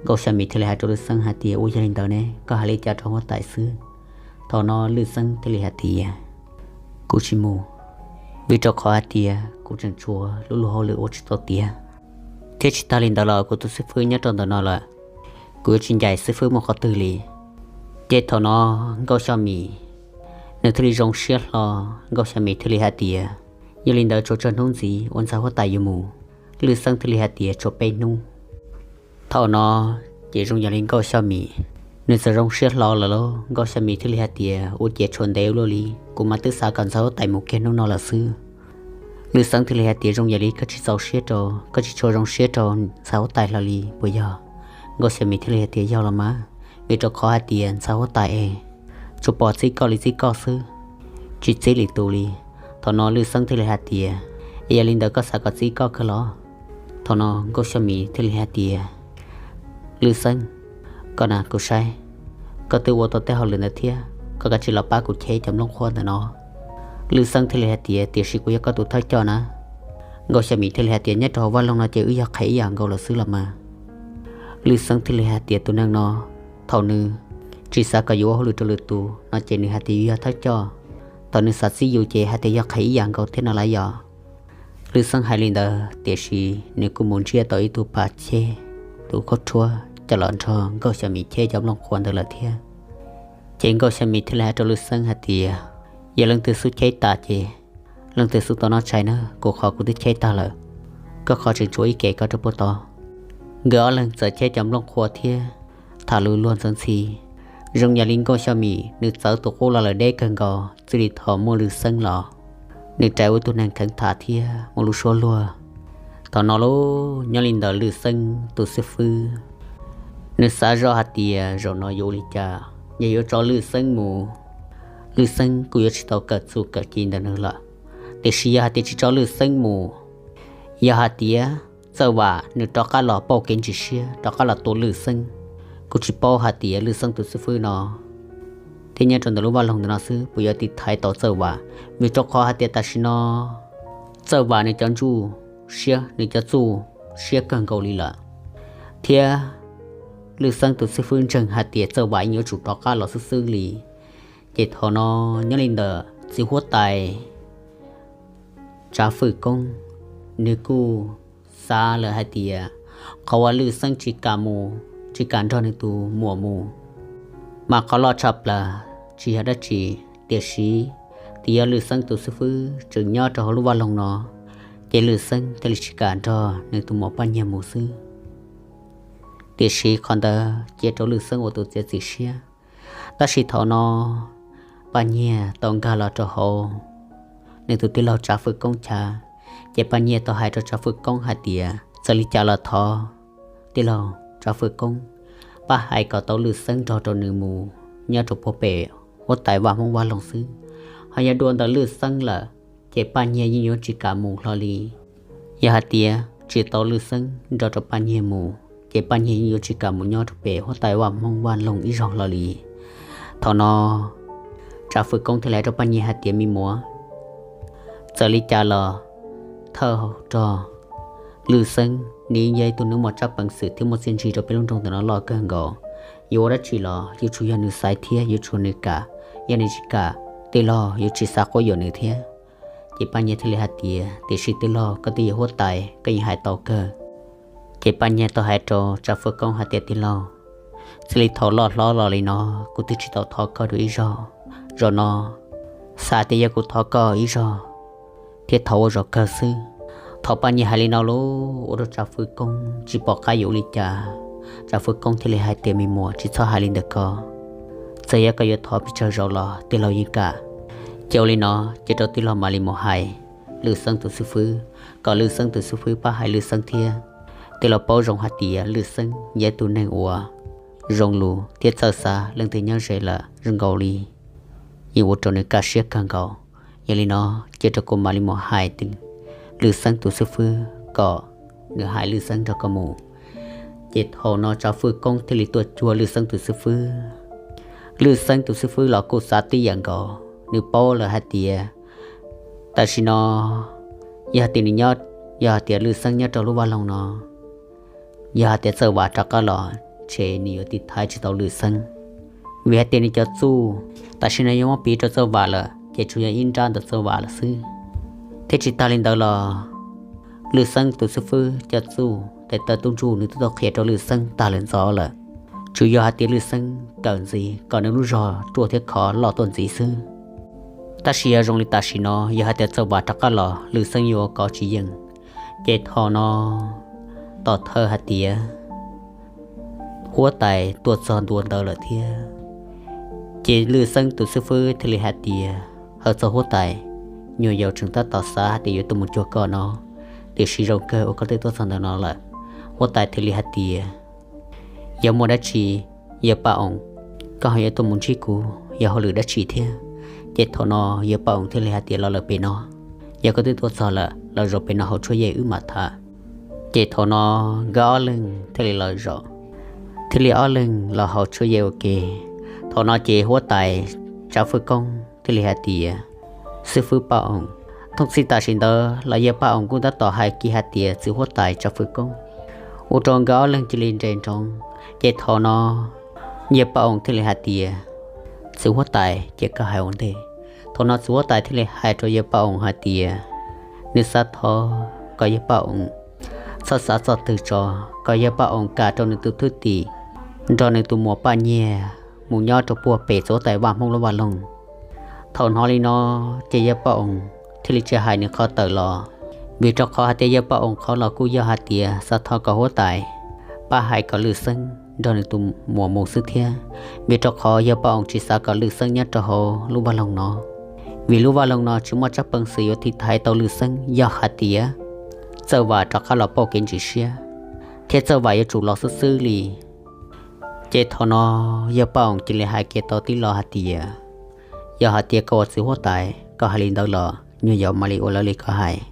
Nkauj Xya Mim thiaj li hais rau Lwj Xeeb hais tias, ua yog li ntawd ne, koj hais li cas rau huab tais xwb? Thaum no Lwj Xeeb thiaj li hais tias, kuv tsis mus, vim rau qhov hais tias kuv tseem tshuav lub luag hauj lwm ua tsis tau tiav, thiab tsis tag li ntawd los kuv tus xib fwb nyob rau ntawm no lawm, kuv yuav tsis ncaim xib fwb mus qhov twg li. Ces thaum no Nkauj Xya Mim nws thiaj li zoo siab hlo, Nkauj Xya Mim thiaj li hais tias, yog li ntawd tsuas tsawg hnub ntxiv uas ntxhais huab tais yuav mus? Lwj Xeeb thiaj li hais tias, tshuav peb hnub. Thaum no ces zoo yam li Nkauj Xya Mim nws txawm zoo siab hlo lawm lauj. Nkauj Xya Mim thiaj li hais tias, ua ciav tshuav ntev ua luaj li, kuv mas twb xav kom ntxhais huab tais mus kiag hnub no lawm xwb. Lwj Xeeb thiaj li hais tias, zoo yam li koj tsis txaus siab rau, koj tsis tshua zoo siab rau ntxhais huab tais hlo li puas yog? Nkauj Xya Mim thiaj li hais tias, yog los mas, vim rau qhov hais tias ntxhais huab tais es tsuas pom txib koj li txib koj xwb, tsis txib lwm tus li. Thaum no Lwj Xeeb thiaj li hais tias, es yog li ntawd koj xav kom txib koj kawg los? Thaum no Nkauj Xya Mim thiaj li hais tias, Lwj Xeeb, koj na kuv saib koj twb ua tau tej hauj lwm ntawd thiab, koj kav tsij los pab kuv cheb cov nplooj qhuav ntawm no. Lwj Xeeb thiaj li hais tias, tiam sis kuv yog koj tus thawj coj na. Nkauj Xya Mim thiaj li hais tias, nyob rau hauv vaj loog no ces wb yog qhev ib yam nkaus lawm xwb los mas. Lwj Xeeb thiaj li hais tias, tus neeg no, thaum nws tsis xav kom yus ua hauj lwm rau lwm tus no ces nws hais tias yus yog thawj coj, thaum nws xav txib yus ces hais tias yog qhev ib yam nkaus thiab no lawm yom. Lwj Xeeb hais li ntawd tiam sis nws kuj mus ntsiab tau ib tug pas cheb, tus khaub rhuab coj los nrog Nkauj Xya Mim cheb cov nplooj qhuav ntawd lawm thiab. Ces Nkauj Xya Mim thiaj li hais rau Lwj Xeeb hais tias, yog leej twg xub cheb tas ces leej twg xub tau noj tshais na, kuv qhov kuv twb cheb tag lawm, koj qhov tseem tshuav ib ke koj rau puag tod. Nkawd ob leeg txawm cheb cov nplooj qhuav thiab tham lus luag ntxeev ntxhi. Zoo yam li Nkauj Xya Mim nws txawv tus qub los lawm deb kawg nkaus, txij li thaum muaj Lwj Xeeb los nws rais ua ib tug neeg kheev tham thiab muaj lub suab luag. Thaum no lauj, nyob li ntawd Lwj Xeeb tus xib fwb nws xav zoj hais tias zaum no yuav ua li cas, yog yuav tso Lwj Xeeb mus, Lwj Xeeb kuj yuav tsis tau kawm txuj kawm ci ntawm nws lawm. Tiam sis yog hais tias tsis tso Lwj Xeeb mus, yog hais tias Txawj Vam nws rov qab los pauj kev ntsis siab rov qab los tua Lwj Xeeb, kuj tsis paub hais tias Lwj Xeeb tus xib fwb no thiab nyob rau ntawm lub vaj loog ntawm no xwb puas yuav tiv thaiv tau Txawj Vam. Vim rau qhov hais tias tam sim no Txawj Vam nws cov ntsuj siab, nws cov txuj siab kawg nkaus li lawm, thiab Lwj Xeeb tus xib fwb ntseeg hais tias Txawj Vam yeej yuav tsum rov qab los xwb xwb li. Ces thaum no nyob li ntawm txiv huab tais Tsav Fwm Koob, nws kuj xav lawm hais tias qhov uas Lwj Xeeb tsis kam mus, tsis kam nrog nws tus muam mus, mas qhov loj tshaj plaws tsis yog dab tsi, tiam sis twb yog Lwj Xeeb tus xib fwb tseem nyob rau hauv lub vaj loog no, ces Lwj Xeeb thiaj li tsis kam nrog nws tus muam Paj Nyiag mus xwb. Tiam sis qhov ntawd cia rau Lwj Xeeb ua tus txiav txim siab. Tab sis thaum no Paj Nyiag tau nkag los rau hauv nws tus tij laug Tsav Fwj Koob chav. Ces Paj Nyiag tau hais rau Tsav Fwj Koob hais tias txawm li cas los thov tij laug Tsav Fwj Koob pab hais kom tau Lwj Xeeb nrog rau nws mus nyob rau puag pem huab tais vaj Hmoob Vaj Loog xwb. Ho yog dua ntawm Lwj Xeeb lawm ces Paj Nyiag yeej yuav tsis kam mus hlo li. Yog hais tias tsis tau Lwj Xeeb nrog rau Paj Nyiag mus ces Paj Nyiag yeej yuav tsis kam mus nyob rau pem huab tais vaj Hmoob Vaj Loog ib zaug hlo li. Thaum no Tsav Fwj Koob thiaj li hais rau Paj Nyiag hais tias me muam, txawm li cas los thawj rog Lwj Xeeb nws yog ib tug neeg muaj tsab peev xwm thiab muaj txiaj ntsig rau peb lub nroog ntawm no loj kawg nkaus. Yuav ua dab tsi los yuav tsum yog nws xaiv thiab yuav tsum nws kam. Yog nws tsis kam, tij laug yuav tsis xav quab yuam nws thiab. Ces Paj Nyiag thiaj li hais tias tiam sis tij laug koj twb yog huab tais koj yeej hais tau kawg. Ces Paj Nyiag tau hais rau Tsav Fwj Koob hais tias tij laug, txij li thaum loj hlob los li no kuv twb tsis tau thov koj dua ib zaug. Zaum no xav tias yog kuv thov koj ib zaug thiab thov ua zaum kawg xwb. Thaum Paj Nyiag hais li no lawm ua rau Tsav Fwj Koob tsis pom qab yuav ua li cas. Tsav Fwj Koob thiaj li hais tias me muam, tsis txhob hais li ntawd ko, txawm yog koj yuav thov pes tsawg zaus los tij laug yeej kam. Ces ua li no, cia rau tij laug mam li mus hais Lwj Xeeb tus xib fwb kom Lwj Xeeb tus xib fwb pab hais Lwj Xeeb thiab. Tij laug paub zoo hais tias Lwj Xeeb yog ib tug neeg uas zoo lus thiab txawj xav, leej twg nyob ze lawm zoo nkaus li yeej ua rau nws kaj siab kawg nkaus. Yog li no cia rau kuv mam li mus hais Lwj Xeeb tus xib fwb kom nws hais Lwj Xeeb nrog koj mus. Ces thaum no Tsav Fwj Koob thiaj li tuaj cuag Lwj Xeeb tus xib fwb. Lwj Xeeb tus xib fwb los kuj xav tib yam nkaus, nws paub lawm hais tias tam sim no yog hais tias nws nyob, yog hais tias Lwj Xeeb nyob rau lub vaj loog no, yog hais tias Txawj Vam rov qab los ces nws yuav tiv thaiv tsis tau Lwj Xeeb. Vim hais tias nws cov txuj tam sim no yuav muab piv rau Txawj Vam lawm ces tsuas yog ib nrab ntawm Txawj Vam lawm xwb. Thiab tsis tas li ntawd los Lwj Xeeb tus xib fwb cov txuj tes taw tub ntsuj nws twb tau qhia rau Lwj Xeeb tag lawm ntxov lawm. Tsuas yog hais tias Lwj Xeeb kawm ntxiv kom nws lub zog ruaj thiab khov loj tuaj ntxiv xwb. Tab sis yog zoo li tam sim no yog hais tias Txawj Vam rov qab los Lwj Xeeb yuav ua kov tsis yeej. Ces thaum no tom thawj hais tias huab tais tuaj txog ntua ntawd lawm thiab. Ces Lwj Xeeb tus xib fwb thiaj li hais tias, hawm txog huab tais, nyuam yaus tseem tab tom xav hais tias yuav tuaj mus cuag koj no, tiam sis zoo kawg uas koj twb tuaj txog ntawm no lawm. Huab tais thiaj li hais tias, yog muaj dab tsi, yawg Paj Oos, koj ho yuav tuaj mus ntsib kuv yog hauj lwm dab tsi thiab? Ces thaum no yawg Paj Oos thiaj li hais tias, los lawm pem no, yog koj twb tuaj txog lawm los zaum pem no hauv tshuab yej wb mam tham. Ces thaum no nkawd ob leeg thiaj li los zaum, thiaj li ob leeg los hauv tshuab yej ua ke. Thaum no ces huab tais Tsav Fwj Koob thiaj li hais tias, xib fwb Paj Oos, thooj txhij tam sim ntawd los yawg Paj Oos kuj tab tom hais kiag hais tias txiv huab tais Tsav Fwj Koob, ua rau nkawd ob leeg cia li nres nroos. Ces thaum no yawg Paj Oos thiaj li hais tias, txiv huab tais, ces koj hais ua ntej. Thaum no txiv huab tais thiaj li hais rau yawg Paj Oos hais tias, nws xav thov kom yawg Paj Oos txhob xav txog twg tso, kom yawg Paj Oos kam rau nws tus thwj tim nrog nws tus muam Paj Nyiag mus nyob rau puag pem txiv huab tais Vaj Hmoob lub vaj loog. Thaum hnov li no ces yawg Paj Oos thiaj li tsis hais nws qhov tawm los, vim rau qhov hais tias yawg Paj Oos qhov los kuj yog hais tias xav thov kom huab tais pab hais kom Lwj Xeeb nrog nws tus muam mus xwb thiab, vim rau qhov yawg Paj Oos tsis xav kom Lwj Xeeb nyob rau hauv lub vaj loog no, vim lub vaj loog no tsis muaj tsab peev xwm yuav tiv thaiv tau Lwj Xeeb yog hais tias Txawj Vam rov qab los pauj kev ntsis siab, thiab Txawj Vam yuav tsum los xwb xwb li. Ces thaum no yawg Paj Oos cia li hais kiag tau tib lo hais tias, yog hais tias koj ua txiv huab tais koj hais li ntawd los nyuag yaus mam li ua raws li koj hais.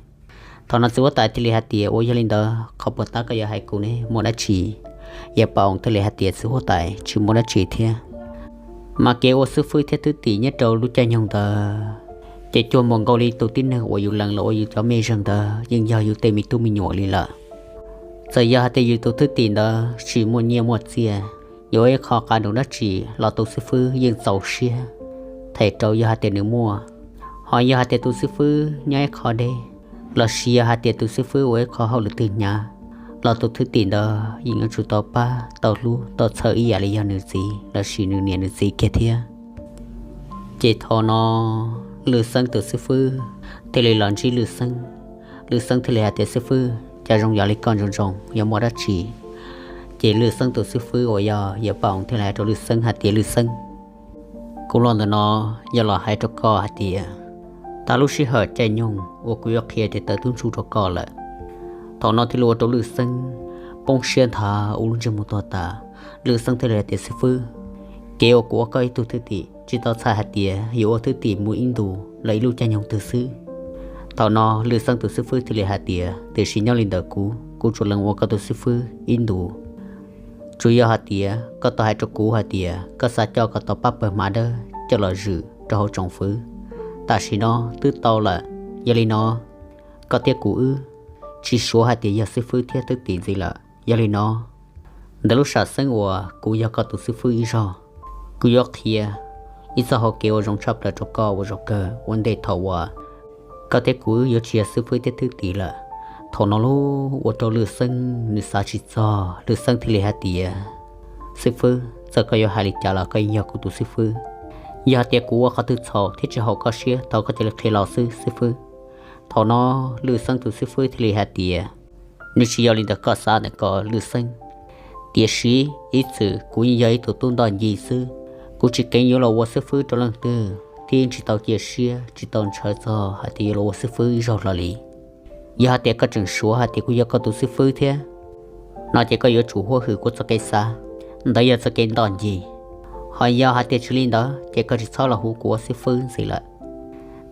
Thaum no txiv huab tais thiaj li hais tias, ua yog li ntawd qhov puas tab koj yuav hais kuv ne, muaj dab tsi? Yawg Paj Oos thiaj li hais tias, txiv huab tais, tsis muaj dab tsi thiab, mas kev ua xib fwb thiab thwj tim nyob rau lub caij nyoog ntawd ces cuag npaum nkaus li tus tib neeg uas yus lees los ua yus cov mej zeeg ntawd yeej yog yus tej me tub me nyuam li lawm. Txawm yog hais tias yus tus thwj tim ntawd tsis muaj nyiaj muaj txiaj, yuav ua ib qho qab nroo dab tsi los tus xib fwb yeej txaus siab them rau yog hais tias nws muaj. Ho yog hais tias tus xib fwb nyob ib qho deb, lossis yog hais tias tus xib fwb ua ib qho hauj lwm twg hnyav, los tus thwj tim ntawd yeej yuav tsum tau pab tau hlub tau txhawb ib yam li yog nws txiv lossis nws niam nws txiv kiag thiab. Ces thaum no Lwj Xeeb tus xib fwb thiaj li los ntsib Lwj Xeeb. Lwj Xeeb thiaj li hais tias, xib fwb, cas zoo yam li koj ntsoov ntsoov, yog muaj dab tsi? Ces Lwj Xeeb tus xib fwb uas yog yawg Paj Oos thiaj li hais rau Lwj Xeeb hais tias, Lwj Xeeb, kuv los ntawm no yog los hais rau koj hais tias tas lub sij hawm caij nyoog uas kuv yuav qhia tias taws tub ntsuj rau koj lawm. Thaum no thiaj li ua rau Lwj Xeeb poob siab nthav ua lub ntsej muag tuag tas. Lwj Xeeb thiaj li hais tias, Xib fwb, kev uas kuv ua koj ib tug thwj tim tsis tau txhais hais tias yuav ua thwj tim mus ib ntus los ib lub caij nyoog twg xwb. Thaum no Lwj Xeeb tus xib fwb thiaj li hais tias, Tiam sis nyob li ntawm kuv, kuv tsuas lees ua koj tus xib fwb ib ntus. Tsuas yog hais tias koj tau hais rau kuv hais tias koj xav coj koj tau pab pawg hma dawb coj los zwm rau hauv tsoom fwv. Tam sim no twb tau lawm, yog li no koj thiab kuv wb tsis suav hais tias yog xib fwb thiab thwj tim ntxiv lawm. Yog li no, ntawm lub sam xeeb uas kuv yog koj tus xib fwb ib zaug, kuv yuav qhia ib txoj hau kev uas zoo tshaj plaws rau koj ua zaum kawg ua ntej thaum uas koj thiab kuv wb yuav tsis yog xib fwb thiab thwj tim lawm. Thaum no lub ua rau Lwj Xeeb nws xav tsis txog, Lwj Xeeb thiaj li hais tias, Xib fwb, txawm koj yuav hais li cas los koj yeej yog kuv tus xib fwb. Yog hais tias kuv ua qhov twg txhaum thiab tsis haum koj siab, thov koj cia li qhia los xwb xib fwb. Thaum no Lwj Xeeb tus xib fwb thiaj li hais tias, Nws tsis yog li ntawm koj xav ntawm ko Lwj Xeeb. Tiam sis ib txwm kuv yeej yog ib tug tub ntoj ncig xwb, kuv tsis kheev yuav los ua xib fwb rau leej twg thiab yeej tsis tau cia siab tsis tau ntshaw txog hais tias yuav los ua xib fwb ib zaug hlo li. Yog hais tias koj tseem suav hais tias kuv yog koj tus xib fwb thiab no ces koj yuav tsum huab hwm kuv txoj kev xav, ntawd yog txoj kev ntoj ncig. Ho yog hais tias tsis li ntawd ces koj tsis txhob los hu kuv ua xib fwb ntxiv lawm.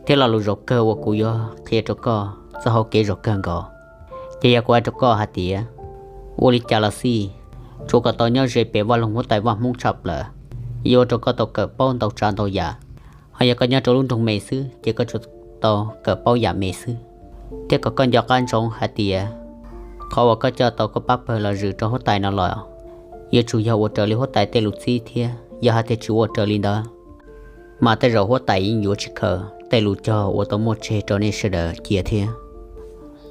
Thiab lo lus zaum kawg uas kuv yuav qhia rau koj txoj hau kev zaum kawg nkaus, ces yog kuv hais rau koj hais tias, ua li cas los xij, tsuav kom tau nyob ze pem vaj loog huab tais vaj Hmoob tshaj plaws, yuav ua rau koj tau kawm paub ntau tsav ntau yam. Ho yog koj nyob rau lub nroog me xwb ces koj tsuas tau kawm paub yam me xwb. Thiab kom koj nco qab ntsoov hais tias qhov uas koj coj tau koj pab pawg los zwm rau huab tais no los yuav tsum yog ua raws li huab tais tej lus txib thiab. Yog hais tias tsis ua raws li ntawd, mas tej zaum huab tais yeej yuav tsis khaws tej lus cog uas tau muaj tseg rau nej sawv daws cia thiab.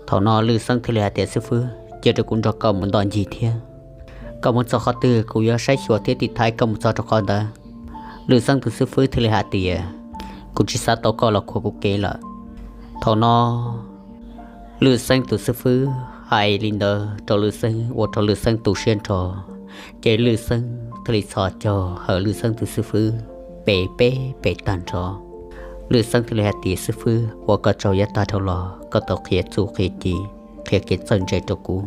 Thaum no Lwj Xeeb thiaj li hais tias, Xib fwb, cia rau kuv nrog koj mus ntoj ncig thiab. Koj mus txog qhov twg kuv yuav saib xyuas thiab tiv thaiv koj mus txog rau qhov ntawd. Lwj Xeeb tus xib fwb thiaj li hais tias, Kuv tsis xav tau koj los khuam kuv kev lawm. Thaum no Lwj Xeeb tus xib fwb hais li ntawd rau Lwj Xeeb ua rau Lwj Xeeb tu siab nrho, ces Lwj Xeeb thiaj li txhos caug hawm Lwj Xeeb tus xib fwb pem peb pem tag nrho. Lwj Xeeb thiaj li hais tias, Xib fwb, ua koj tsaug yav tag dhau los koj tau qhia txuj qhia ci, qhia kev txawj ntse rau kuv.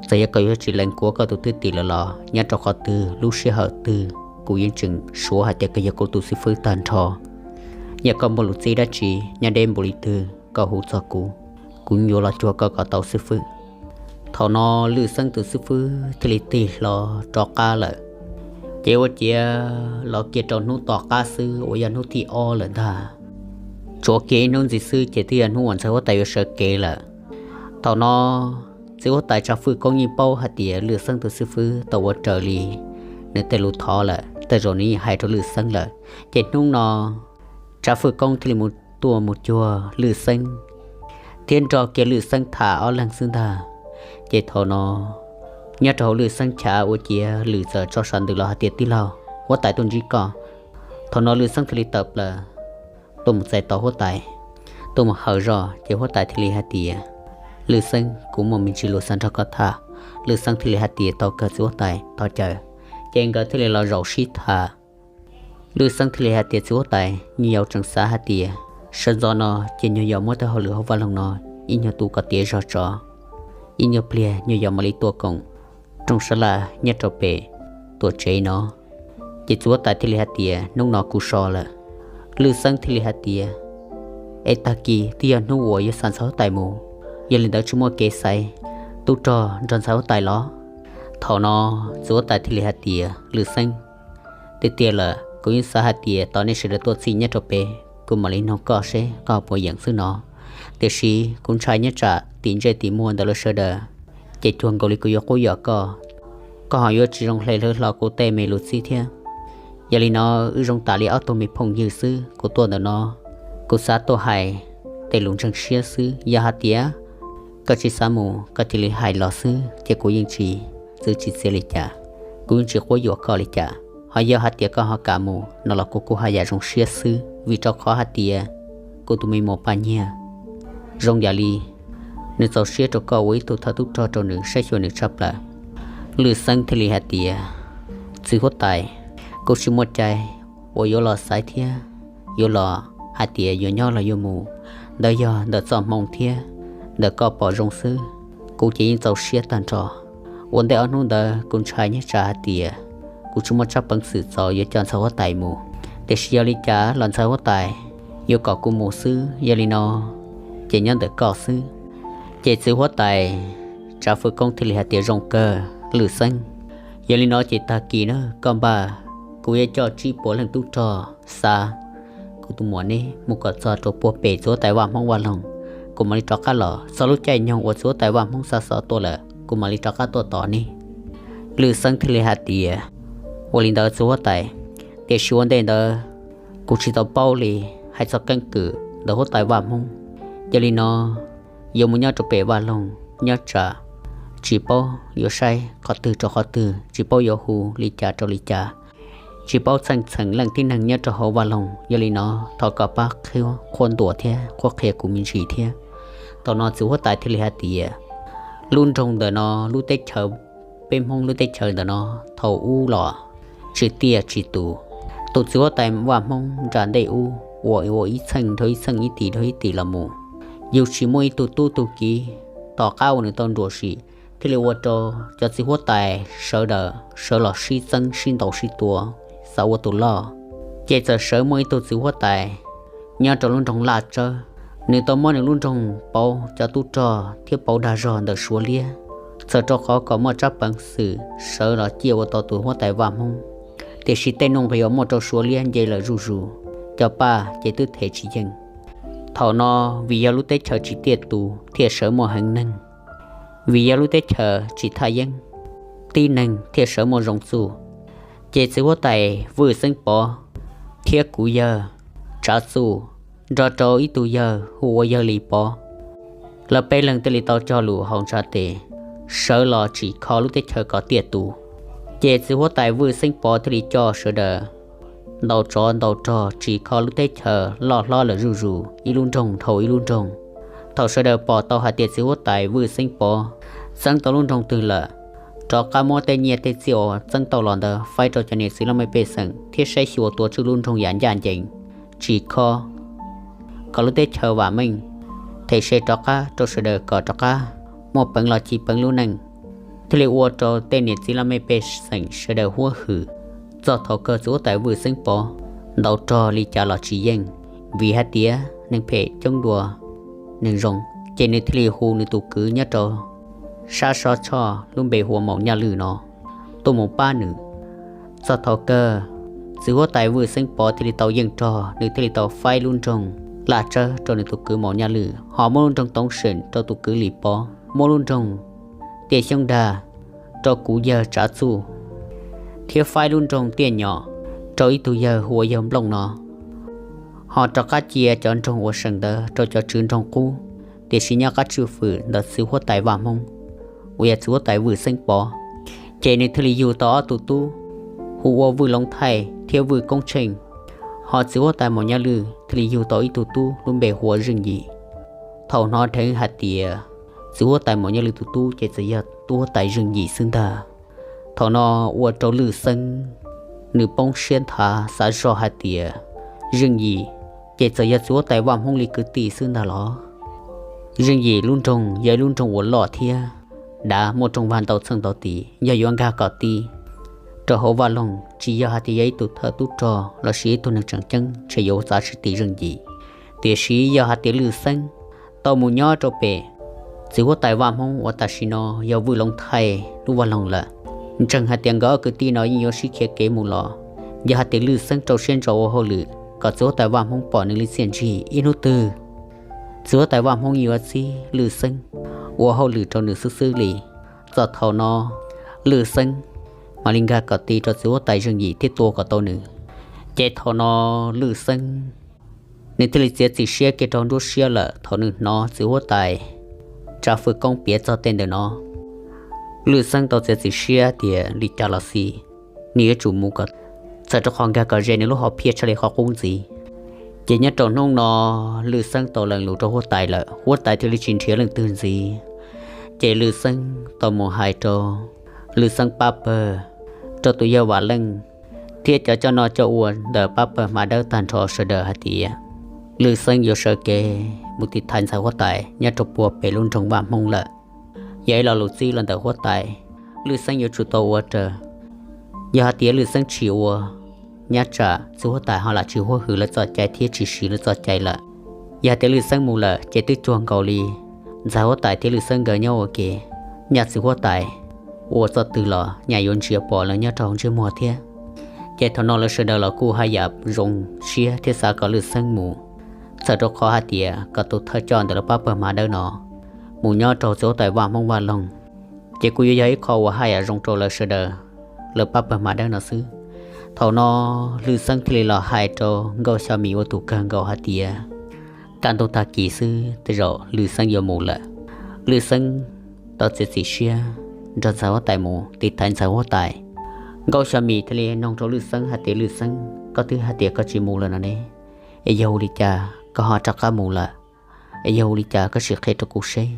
Txawm yog koj yuav tsis lees kuv ua koj tus thwj tim lawm los nyob rau qhov twg lub sij hawm twg kuv yeej tseem suav hais tias koj yog kuv tus xib fwb tag nrho. Yog koj muaj lus txib dab tsi nyob deb npaum li twg koj hu txog kuv, kuv yuav los cuag koj kom tau xib fwb. Thaum no Lwj Xeeb tus xib fwb thiaj li tig hlo rov qab lawm. Ces ua ciav los kiag rau hnub tom qab xwb uas yog hnub thib ob lawm ntag. Tshuav kiag ib hnub ntxiv xwb ces twb yog hnub uas ntxhais huab tais yuav sawv kev lawm. Thaum no txiv huab tais Tsav Fwj Koob yeej paub hais tias Lwj Xeeb tus xib fwb tau ua raws li nws tej lus thov lawm, tej zaum nws yeej hais rau Lwj Xeeb lawm. Ces hnub no Tsav Fwj Koob thiaj li mus tuaj mus cuag Lwj Xeeb thiab nrog kiag Lwj Xeeb tham ob leeg xwb ntag. Ces thaum no nyob rau hauv Lwj Xeeb chav ua ciav Lwm txawm tso sav ntws los hais tias, Tij laug, huab tais tuaj ntsib koj. Thaum no Lwj Xeeb thiaj li tawm plaws tuaj mus txais tos huab tais, tuaj mus hawm zos. Ces huab tais thiaj li hais tias, Lwj Xeeb, kuv muaj me ntsis lus xav nrog koj tham. Lwj Xeeb thiaj li hais tias, Tau kawg txiv huab tais, thov caw. Ces nkawd thiaj li los zaum sib tham. Lwj Xeeb thiaj li hais tias, Txiv huab tais, nyuag yaus tseem xav hais tias sawv ntxov no ces nyuag yaus muab tej hauj lwm hauv vaj loog no ib nyuag tu kom tiav zog tso, ib nyuag pliag nyuag yaus mam li tuaj koom rooj sab laj nyob rau pem tuam tsev no. Ces txiv huab tais thiaj li hais tias, Hnub no kuv so lawm. Lwj Xeeb thiaj li hais tias, Es tag kis twb yog hnub uas yuav xa ntxhais huab tais mus, yog li ntawd tsis muaj kev xaiv tub rog nrog ntxhais huab tais los? Thaum no txiv huab tais thiaj li hais tias, Lwj Xeeb, tiag tiag lawm kuv yeej xav hais tias tos nej sawv daws tuaj txhij nyob rau pem kuv mam li noog koj seb koj puas yeem xwb no. Tiam sis kuv ntshai nyob tsam tim ntsej tim muag ntawm lawv sawv daws ces cuag nkaus li kuv yuav quab yuam koj, koj ho yuav tsis zoo hle hlwb hlo kuv tej me lus txib thiab. Yog li no wb zoo tas li ob tug me phooj ywg xwb, kuv tuaj ntawm no kuv xav tuaj hais tej lus ntseeg siab xwb. Yog hais tias koj tsis xav mus koj cia li hais los xwb ces kuv yeej tsis txwv tsis txia li cas, kuv yeej tsis quab yuam koj li cas. Ho yog hais tias koj ho kam mus no los kuv kuj haj yam zoo siab xwb, vim rau qhov hais tias kuv tus me muam Paj Nyiag zoo yam li nws txaus siab rau koj ua ib tug thawj tub rog rau nws saib xyuas nws tshaj plaws. Lwj Xeeb thiaj li hais tias, Txiv huab tais, kuv tsis muaj cai uas yuav los xaiv thiab yuav los hais tias yuav nyob los yuav mus. ntawd yog ntawm txoj hmoo thiab ntawm koj pom zoo xwb, kuv ces yeej txaus siab tag nrho. Ua ntej ob hnub ntawd kuv ntshai nyob tsam hais tias kuv tsis muaj tsab peev xwm txaus yuav coj ntxhais huab tais mus, tiam sis yog li cas los ntxhais huab tais yuav kom kuv mus xwb, yog li no ces nyob ntawm koj xwb. Ces txiv huab tais Tsav Fwm Koob thiaj li hais tias, Zoo kawg Lwm Xeeb, yog li no ces tag kis na koj npaj, kuv yuav coj tsib puas leej tub rog xa kuv tus muam neb mus kom txog rau puag pem txiv huab tais vaj Hmoob vaj loog, kuv mam li rov qab los. Txog lub caij nyoog uas txiv huab tais vaj Hmoob xa xov tuaj lawm kuv mam li rov qab tuaj tos neb. Lwm Xeeb thiaj li hais tias, Ua li ntawd txiv huab tais, tiam sis ua ntej ntawd kuv tsis tau paub li hais txog keeb kwm ntawm huab tais vaj Hmoob, yog li no yuav mus nyob rau pem vaj loog nyob tsam tsis paub yuav saib qhov twg rau qhov twg, tsis paub yuav hu li cas rau li cas, tsis paub txheej txheem leej tib neeg nyob rau hauv vaj loog, yog li no thov koj pab qhuab ntuas thiab qhuab qhia kuv me ntsis thiab. Thaum no txiv huab tais thiaj li hais tias, Lub nroog ntawm no, lub teb chaws, peb Hmoob lub teb chaws ntawm no thaum ub los tsis tiaj tsis tus. Tus txiv huab tais vaj Hmoob nram ntej ub uas ua ib txheej dhau ib txheej, ib tis dhau ib tis los mus, yug tsis muaj ib tug tub tug kiv tom qab uas nws tau nruam sim, thiaj li ua rau cov txiv huab tais sawv daws sawv los sib txeeb sib ntaus sib tua xav ua tus loj. Ces txawm sawv muaj ib tug txiv huab tais nyob rau lub nroog Laj Tsawb, nws tau muab nws lub nroog pauv cov tub rog thiab pauv dag zog ntawm Suav liab, txawm rau qhov kom muaj tsab peev xwm sawv los ciaj ua tau tus huab tais vaj Hmoob, tiam sis tej nuj nqis uas muaj rau Suav liab nce lawm zuj zus, cov paj ces twb them tsis yeej. Thaum no vim yog lub teb chaws tsis tiaj tus thiaj sawv muaj heev neeg, vim yog lub teb chaws tsis thaj yeeb, tib neeg thiaj sawv muaj zoo txuj. Ces txiv huab tais Vwj Xeeb Pov thiab kuv yawg Tsav Txuj nrog rau ib tug yawg hu ua yawg Lis Pov, lawv peb leeg thiaj li tau cog lus haus ntshav tes sawv los tsim kho lub teb chaws kom tiaj tus. Ces txiv huab tais Vwj Xeeb Pov thiaj li coj sawv daws ntaus tsov ntaus rog tsim kho lub teb chaws loj hlob lawm zuj zus, ib lub nroog dhau ib lub nroog. Thaum sawv daws pom tau hais tias txiv huab tais Vwj Xeeb Pov txeeb tau lub nroog twg lawm, rov qab muab tej nyiaj tej txiaj uas txeeb tau los ntawd faib rau cov niam txiv laj mej pej xeem thiab saib xyuas tua tswj lub nroog yam ncaj ncees, tsim kho kom lub teb chaws vam meej, them se rov qab rau sawv daws kom rov qab muaj peev los ci peev lub neej, thiaj li ua rau tej niam txiv laj mej pej xeem sawv daws huab hwm. Txog thaum kawg txiv huab tais Vwj Xeeb Pov ntaus rog li cas los tsis yeej, vim hais tias neeg phem coob dua neeg zoo, ces nws thiaj li hu nws tus kwv nyob rau sab Sob Tshoj lub npe hu ua Maum Nyaj Lwj no tuaj mus pab nws. Txog thaum kawg txiv huab tais Vwj Xeeb Pov thiaj li tau yeej rog, nws thiaj li tau faib lub nroog Laj Tsawb rau nws tus kwv Maum Nyaj Lwj, ho muab lub nroog Toov Seem rau tus kwv Lis Pov, muab lub nroog Tiaj Xyoob Dag rau kuv yawg Tsav Txuj, thiab faib lub nroog Tiaj Nyom rau ib tug yawg hu ua yawg Nplooj no, ho rov qab cia cov nroog uas seem ntawd rau cov tswv nroog qub, tiam sis nyob qab tswj fwm ntawm txiv huab tais Vaj Hmoob uas yog txiv huab tais Vwj Xeeb Pov. Ces nws thiaj li yug tau ob tug tub hu ua Vwj Loov Thaij thiab Vwj Koob Tsheej, ho txiv huab tais Maum Nyaj Lwj thiaj li yug tau ib tug tub lub npe hu ua Zeej Yim. Thaum hnov dheev hais tias txiv huab tais Maum Nyaj Lwj tus tub ces txawm yog tub huab tais Zeej Yim xwb ntag. Thaum no ua rau Lwj Xeeb nws poob siab nthav xav zoj hais tias Zeej Yim ces txawm yog txiv huab tais Vaj Hmoob li kwv tij xwb ntag los. Zeej Yim lub nroog yog ib lub nroog uas loj thiab dav muaj rooj vag ntau txheej ntau tis, yog yuav nkag kom ti rau hauv vaj loog tsis yog hais tias yog ib tug thawj tub rog lossis ib tug neeg tseem ceeb ntshe yuav txav tsis ti Zeej Yim. Tiam sis yog hais tias Lwj Xeeb tau mus nyob rau pem txiv huab tais Vaj Hmoob uas tam sim no yog Vwj Loov Thaij lub vaj loog lawm, ntseeg hais tias nkawd ob kwv tij no yeej yuav sib khiav kev mus los. Yog hais tias Lwj Xeeb rau siab ntso ua hauj lwm kom txiv huab tais Vaj Hmoob pom nws li txiaj ntsig, ib hnub twg txiv huab tais Vaj Hmoob yeej yuav txib Lwj Xeeb ua hauj lwm rau nws xwb xwb li. Txog thaum no Lwj Xeeb mam li nkag kom ti rau txiv huab tais Zeej Yim thiab tua kom tau nws. Ces thaum no Lwj Xeeb nws thiaj li txiav txim siab kiag rau nruab siab lawm thaum nws hnov txiv huab tais Tsav Fwm Koob piav txog tej ntawm no. Lwj Xeeb tau txiav txim siab tias li cas los xij nws yuav tsum mus kom txawm rau qhov nkag kom ze nws lub hom phiaj tshaj li qhov qub ntxiv. Ces nyob rau hnub no Lwj Xeeb tau lees lus rau huab tais lawm, huab tais thiaj li tsis nrhiav leej twg ntxiv. Ces Lwj Xeeb tau mus hais rau Lwj Xeeb pab pawg, rau tus yawg Vam Leej thiab cov coj noj coj ua ntawm pab pawg Hmar Dawb tag nrho sawv daws hais tias Lwj Xeeb yuav sawv kev mus tiv thaiv ntxhais huab tais nyob rau puag pem lub nroog Vaj Hmoob lawm. Yog ib lo lus txib los ntawm huab tais, Lwj Xeeb yuav tsum tau ua raws. Yog hais tias Lwj Xeeb tsis ua, nyaj tsam txiv huab tais ho lam tsis huab hwm lawv txoj cai thiab tsis siv lawv txoj cai lawm. Yog hais tias Lwj Xeeb mus lawm ces twb cuag nkaus li ntxhais huab tais thiab Lwj Xeeb nkawd nyob ua ke, nyaj txiv huab tais ua txoj twg los nyaj yuav ntsia pom lawv nyob rau hauv ntsej muag thiab. Ces thaum no lawv sawv daws los kuj haj yam zoo siab thiab xav kom Lwj Xeeb mus, txhawm rau qhov hais tias kom tus thawj coj ntawm lawv pab pawg Hmar Dawb no mus nyob rau txiv huab tais Vaj Hmoob Vaj Loog, ces kuj yuav yog ib qho uas haj yam zoo rau lawv sawv daws, lawv pab pawg Hmar Dawb no xwb. Thaum no Lwj Xeeb thiaj li los hais rau Nkauj Xyo Mim ua tus kawg nkaus hais tias kaj ntug tag kis xwb tej zaum Lwj Xeeb yuav mus lawm. Lwj Xeeb tau txiav txim siab nrog ntxhais huab tais mus tiv thaiv ntxhais huab tais. Nkauj Xyo Mim thiaj li nug rau Lwj Xeeb hais tias, Lwj Xeeb, koj twb hais tias koj tsis mus lawm no ne, es yog ua li cas koj ho rov qab mus lawm? Es yog ua li cas koj tsis qhia rau kuv seb?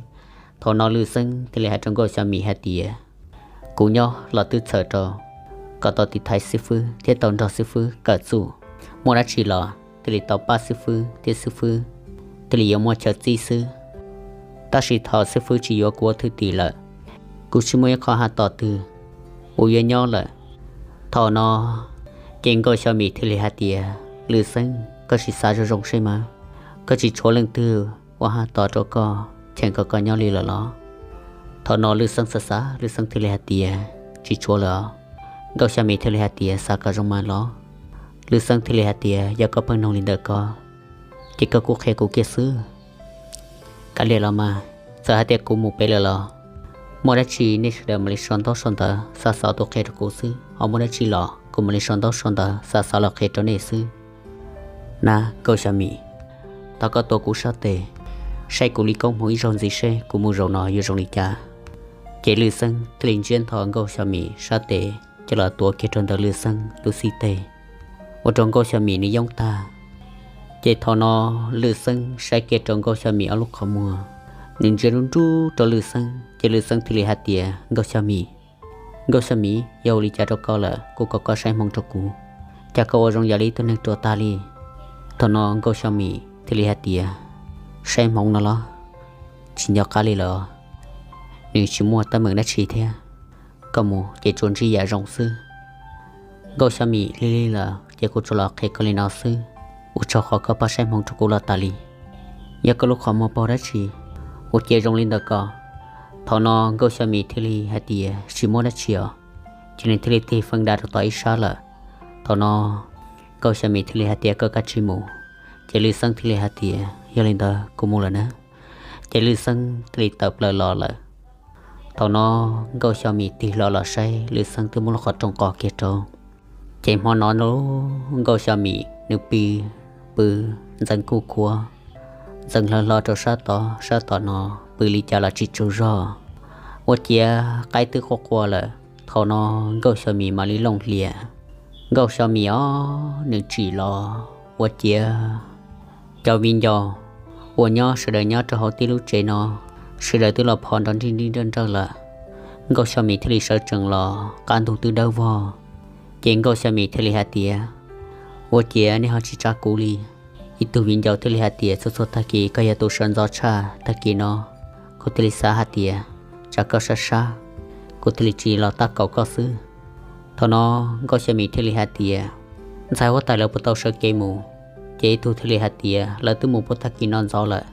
Thaum no Lwj Xeeb thiaj li hais rau Nkauj Xyo Mim hais tias, kuv nyob los twb txhawm rau kom tau tiv thaiv xib fwb thiab tau nrog xib fwb kawm txuj, muaj dab tsi los thiaj li tau pab xib fwb thiab xib fwb thiaj li yuav muaj chaw txib xwb. Tab sis thaum xib fwb tsis yuav kuv ua thwj tim lawm, kuv tsis muaj ib qho haj tom twg uas yuav nyob lawm. Thaum no ces Nkauj Xyo Mim thiaj li hais tias, Lwj Xeeb, koj sim xav zoo zoo seb mas, koj tsis tshuav leej twg ua haj tom rau koj cheem kom koj nyob li lawm los? Thaum no Lwj Xeeb xav xav, Lwj Xeeb thiaj li hais tias, tsis tshuav lawm. Nkauj Xyo Mim thiaj li hais tias, xav kom zoo mas los? Lwj Xeeb thiaj li hais tias, yog koj pheej nug li ntawm ko, ces koj kuj qhia kuv kiag xwb. Kav liam los mas, txawm hais tias kuv mus pem lawm los, muaj dab tsi nej sawv daws mam li sau ntaub sau ntawv xa xov tuaj qhia rau kuv xwb. Ho muaj dab tsi los kuv mam li sau ntaub sau ntawv xa xov los qhia rau nej xwb. Na Nkauj Xyo Mim, thov koj tuav kuv sab tes, saib kuv li koob hmoov ib zaug ntxiv seb kuv mus zaum no yuav zoo li cas. Ces Lwj Xeeb thiaj li ntsiab ntho Nkauj Xyo Mim sab tes coj los tuav kiag rau ntawm Lwj Xeeb lub xib teg, ua rau Nkauj Xyo Mim nws yoob tag. Ces thaum no Lwj Xeeb saib kiag rau Nkauj Xyo Mim ob lub qhov muag, nws ntsia nruj nruj rau Lwj Xeeb, ces Lwj Xeeb thiaj li hais tias, Nkauj Xyo Mim, Nkauj Xyo Mim, yog ua li cas rau koj lawm, kuv kom koj saib hmoov rau kuv, cas koj ua zoo yam li ib tug neeg ruam tag li? Thaum no Nkauj Xyo Mim thiaj li hais tias, saib hmoov no los tsis nco qab li lawm, nws tsis muaj teeb meem dab tsi thiab, koj mus ces tsuas ntsib yam zoo xwb. Nkauj Xyo Mim, lig lig lawm ces kuv tsuas los qhia koj li no xwb, ua tsaug qhov koj pab saib hmoov rau kuv los tas li. Yog koj lub qhov muag paug dab tsi ua cia zoo li ntawm ko? Thaum no Nkauj Xyo Mim thiaj li hais tias, tsis muaj dab tsi os. Ces nws thiaj li tig feeb da rau tom ib sab lawm. Thaum no Nkauj Xyo Mim thiaj li hais tias, koj kav tsij mus. Ces Lwj Xeeb thiaj li hais tias, yog li ntawd kuv mus lawm na. Ces Lwj Xeeb thiaj li tawm plaws los lawm. Thaum no Nkauj Xyo Mim tig hlo los saib Lwj Xeeb twb muab lub qhov rooj qos kiag rau. Ces hmo no Nkauj Xyo Mim nws pw, pw ntxeev kuj khuav, ntxeev hlo hlo rau sab tod, sab tom no pw li cas los tsis tsaug zog. Ua ciav qaib twb quaj quaj lawm, thaum no Nkauj Xyo Mim mam li looj hlias. Nkauj Xyo Mim os, nws tsim los ua ciav cov viv ncaus uas nyob sawv daws nyob rau hauv tib lub tsev no, sawv daws twb los phov nrov nrij nrij nrawj nrawj lawm. Nkauj Xyo Mim thiaj li sawv tsees los, qab ntug twb dawb vog. Ces Nkauj Xyo Mim thiaj li hais tias, ua ciav nej ho tsis tsa kuv li? Ib tug viv ncaus thiaj li hais tias, txhua txhua tag kis koj yog tus sawv ntxov tshaj, tag kis no kuv thiaj li xav hais tias tsam koj sab sab, kuv thiaj li tsis los tab kaum koj xwb. Thaum no Nkauj Xyo Mim thiaj li hais tias, ntxhais huab tais lawv puas tau sawv kev mus? Ces ib tug thiaj li hais tias, lawv twb mus puag tag kis no ntxov lawm,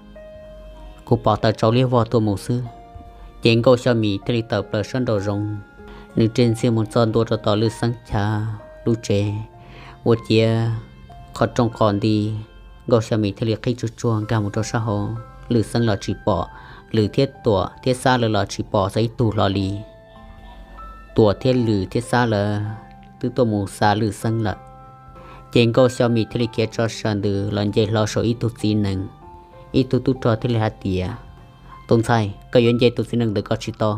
kuv pom taws tsau liab vog tuaj mus xwb. Ces Nkauj Xyo Mim thiaj li tawm plaws sab nraum zoov, nws ris ntxiag mus txog ntua rau tom Lwj Xeeb chav lub tsev, ua ciav qhov rooj qos nti. Nkauj Xyo Mim thiaj li qhib tsuag tsuag nkag mus rau sab hauv, Lwj Xeeb los tsis pom, Lwm thiab Tuam thiab Xab lawv los tsis pom txog ib tug hlo li. Tuam thiab Lwm thiab Xab lawv twb tuaj mus xa Lwj Xeeb lawm. Ces Nkauj Xyo Mim thiaj li khiav tso saw ntws los nce hlo saum ib tug txiv nees. Ib tug tub rog thiaj li hais tias, tus ntxhais, koj yuav nce tus txiv nees ntawm ko tsis tau.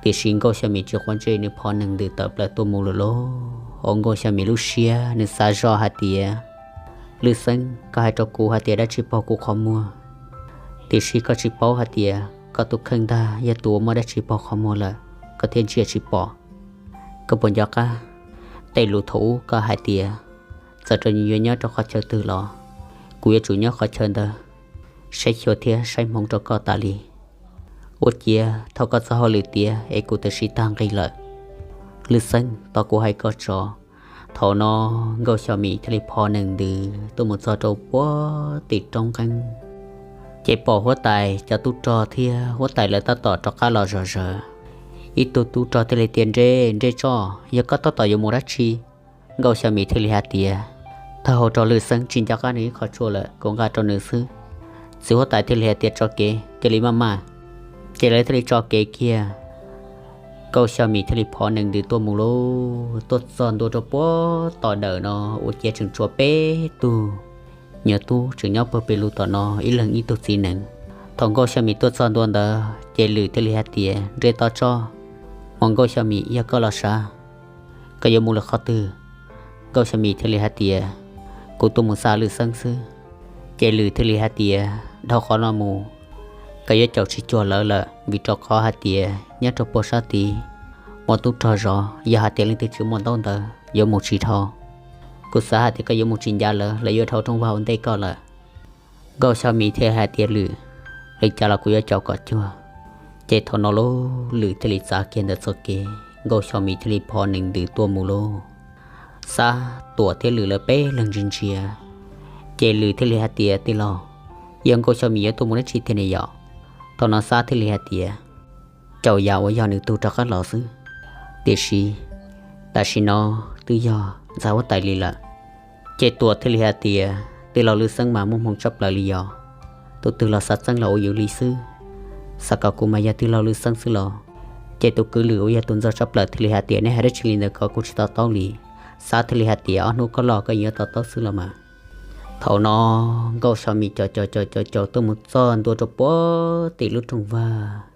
Tiam sis Nkauj Xyo Mim tsis quav ntsej, nws phov nees ntws tawm plaws tuaj mus lawm lauj. Hauv Nkauj Xyo Mim lub siab nws xav zoj hais tias, Lwj Xeeb, koj hais rau kuv hais tias dab tsi paug kuv qhov muag, tiam sis koj tsis paub hais tias koj tus kheej ntag yog tus uas muaj dab tsi paug qhov muag lawm koj thiaj ntsia tsis pom. Koj puas nco qab tej lus thaum ub koj hais tias, txawm rau nws yuav nyob rau qhov chaw twg los, Kuv yuav tsum nyob qhov chaw ntawd saib xyuas thiab saib hmoov rau koj tas li. Ua ciav thov koj txoj hauj lwm tiav es kuv twb sib tag nqi lawm. Lwj Xeeb, tos kuv hais koj tso. Thaum no Nkauj Xyo Mim thiaj li phov nees ntws tuaj mus txog rau puag tim roob nqeeb, ces pom huab tais cov tub rog thiab huab tais lawv tab tom rov qab los zom zaws. Ib tug tub rog thiaj li tias, Nres, nres tso, yog koj tab tom yuav mus dab tsi? Nkauj Xyo Mim thiaj li hais tias, Thawj hauv rog Lwj Xeeb, tsis nco qab nws ib qho tshuaj lawm, kuv nqa rau nws xwb. Txiv huab tais thiaj li hais tias, Tso kev, cia li maj maj. Ces lawv thiaj li tso kev kiag. Nkauj Xyo Mim thiaj li phov nees ntws tuaj mus lauj, tuaj txog ntua rau puag tom dawm no, ua ciav tseem tshuav peb tug nyuag tub tseem nyob pawg pes lug tom no, ib leeg ib tug txiv nees. Thaum Nkauj Xyo Mim tuaj txog ntua ntawd ces Lwm thiaj li hais tias, Nres tos tso, Nkauj Xyo Mim, yog koj los sav, koj yuav mus lawm qhov twg? Nkauj Xyo Mim thiaj li hais tias, Kuv tuaj mus xa Lwj Xeeb xwb. Ces Lwm thiaj li hais tias, Dhau qhov no mus, koj yuav caum tsis cuag lawv lawm, vim rau qhov hais tias nyob rau puag sab tid muaj tub rog zov, yog hais tias leej twg tsis muaj ntaub ntawv yuav mus tsis dhau. Kuv xav hais tias koj yuav mus tsis ncav lawv, lawv yuav dhau rooj vag ua ntej koj lawm. Nkauj Xyo Mim thiaj hais tias, Lwm, li cas los kuv yuav caum kom cuag. Ces thaum no lauj, Lwm thiaj li txav kiag ntawm txoj kev, Nkauj Xyo Mim thiaj li phov nees ntws tuaj mus lauj. Xab, Tuam thiab Lwm lawv peb leeg ntsia ntsia, ces Lwm thiaj li hais tias, Tij laug, yog Nkauj Xyo Mim yuav tuaj mus dab tsi tiag ne yom? Thaum no Xab thiaj li hais tias, Caum yam uas yog nws tug rov qab los xwb. Tiam sis tam sim no twb yog ntxhais huab tais li lawm. Ces Tuam thiaj li hais tias, Tij laug, Lwj Xeeb mas muaj hmoo tshaj plaws li yog, tus twg los xav txeeb los ua yus li xwb. Xav kom kuv mas yog tij laug Lwj Xeeb xwb los? Ces tus kwv Lwm uas yog tus ntxawg tshaj plaws thiaj li hais tias, Neb hais dab tsi li ntawd ko kuv tsis to taub li. Xab thiaj li hais tias, Ob hnub koj los koj yuav to taub xwb los mas. Thaum no Nkauj Xyo Mim caum caum caum caum caum tuaj mus txog ntua rau puag tim lub rooj vag.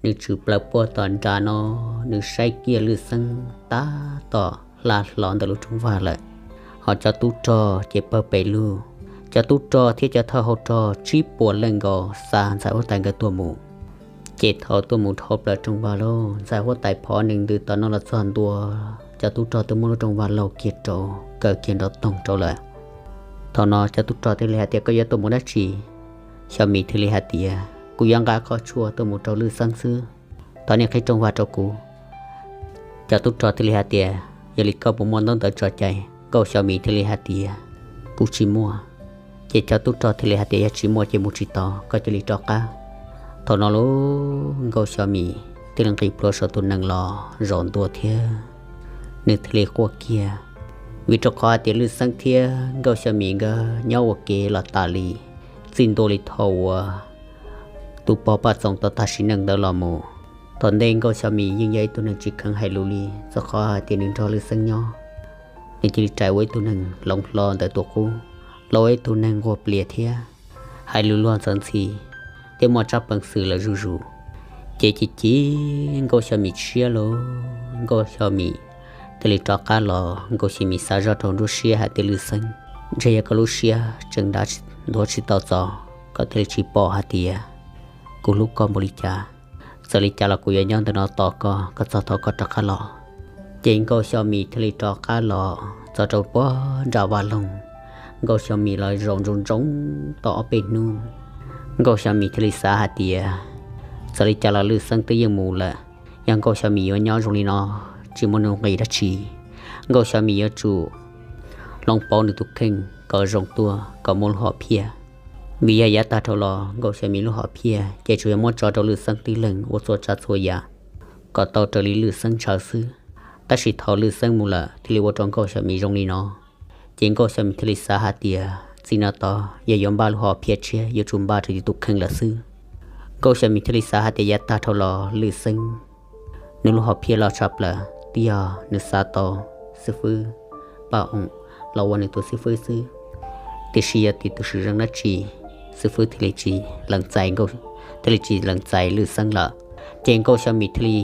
Nws tshwm plaws puag tom nram no, nws saib kiag Lwj Xeeb tab tom hla hlo ntawm lub rooj vag lawm. Ho cov tub rog ces pawg pes lug, cov tub rog thiab cov thawj hauv rog tsib puas leej nkaus xa ntxhais huab tais nkawd tuaj mus. Ces thaum tuaj mus dhau plaws rooj vag lauj, ntxhais huab tais phov nees ntws tom no los txog ntua, cov tub rog twb muab lub rooj vag laug kiag rau, kaw kiag nrov toog rau lawm. Thaum no cov tub rog thiaj li hais tias, Koj yuav tuaj mus dab tsi? Xyo Mim thiaj li hais tias, Kuv yuav nqa qhov tshuaj tuaj mus rau Lwj Xeeb xwb, thov nej qhib rooj vag rau kuv. Cov tub rog thiaj li hais tias, Yog li koj puas muaj ntaub ntawv tso cai? Nkauj Xyo Mim thiaj li hais tias, Kuv tsis muaj. Ces cov tub rog thiaj li hais tias, Yog tsis muaj ces mus tsis tau, koj cia li rov qab. Thaum no lauj, Nkauj Xyo Mim thiaj li nqis plhuav saum tus nees los zaum ntua thiab nws thiaj li quaj kiag, vim rau qhov hais tias Lwj Xeeb thiab Nkauj Xyo Mim nkawd nyob ua ke los tas li, txij ntua li thaum uas tus pog Paj Txoos tau tag sim neej ntawd los mus. Tom ntej Nkauj Xyo Mim yeej yog ib tug neeg tsis kheev hais lus li, txog qhov hais tias nws nrog Lwj Xeeb nyob, nws cia li rais ua ib tug neeg hloov hlo ntawm tus qub, los ua ib tug neeg nquag plias thiab hais lus luag ntxhi ntxhi, thiab muaj tsab peev xwm lawm zuj zus. Ces chim chim Nkauj Xyo Mim siab lauj, Nkauj Xyo Mim thiaj li rov qab los. Nkauj Xyo Mim xav zoj rau nruab siab hais tias, Lwj Xeeb, ntshe yog koj lub siab tseem ntuav tsis tau txog, koj thiaj li tsis pom hais tias kuv hlub koj npaum li cas. Txawm li cas los kuv yuav nyob ntawm no tos koj, koj txog thaum koj rov qab los. Ces Nkauj Xyo Mim thiaj li rov qab los txog rau puag nram vaj loog. Nkauj Xyo Mim los zaum ntsoov ntsoov tau ob peb hnub, Nkauj Xyo Mim thiaj li xav hais tias, txawm li cas los Lwj Xeeb twb yeej mus lawm, yog Nkauj Xyo Mim yuav nyob zoo li no tsis muaj nuj nqis dab tsi. Nkauj Xyo Mim yuav tsum hloov pauv nws tus kheej kom zoo tuaj kom muaj lub hom phiaj. Vim yog yav tag dhau los Nkauj Xyo Mim lub hom phiaj ces tsuas yog muab tso rau Lwj Xeeb tib leeg ua txhua tsav txhua yam kom tau raws li Lwj Xeeb ntshaw xwb. Tab sis thaum Lwj Xeeb mus lawm thiaj li ua rau Nkauj Xyo Mim zoo li no. Ces Nkauj Xyo Mim thiaj li xav hais tias txij no tod yog yuav npaj lub hom phiaj tshiab yuav tsum npaj rau yus tus kheej lawm xwb. Nkauj Xyo Mim thiaj li xav hais tias yav tag dhau los Lwj Xeeb nws lub hom phiaj loj tshaj plaws twb yog nws xa tau xib fwb Paj Oos los ua nws tus xib fwb xwb. Tiam sis yog tim tus sim zoo dab tsi xib fwb thiaj li tsis lees txais Nkauj, thiaj li tsis lees txais Lwj Xeeb lawm. Ces Nkauj Xyo Mim thiaj li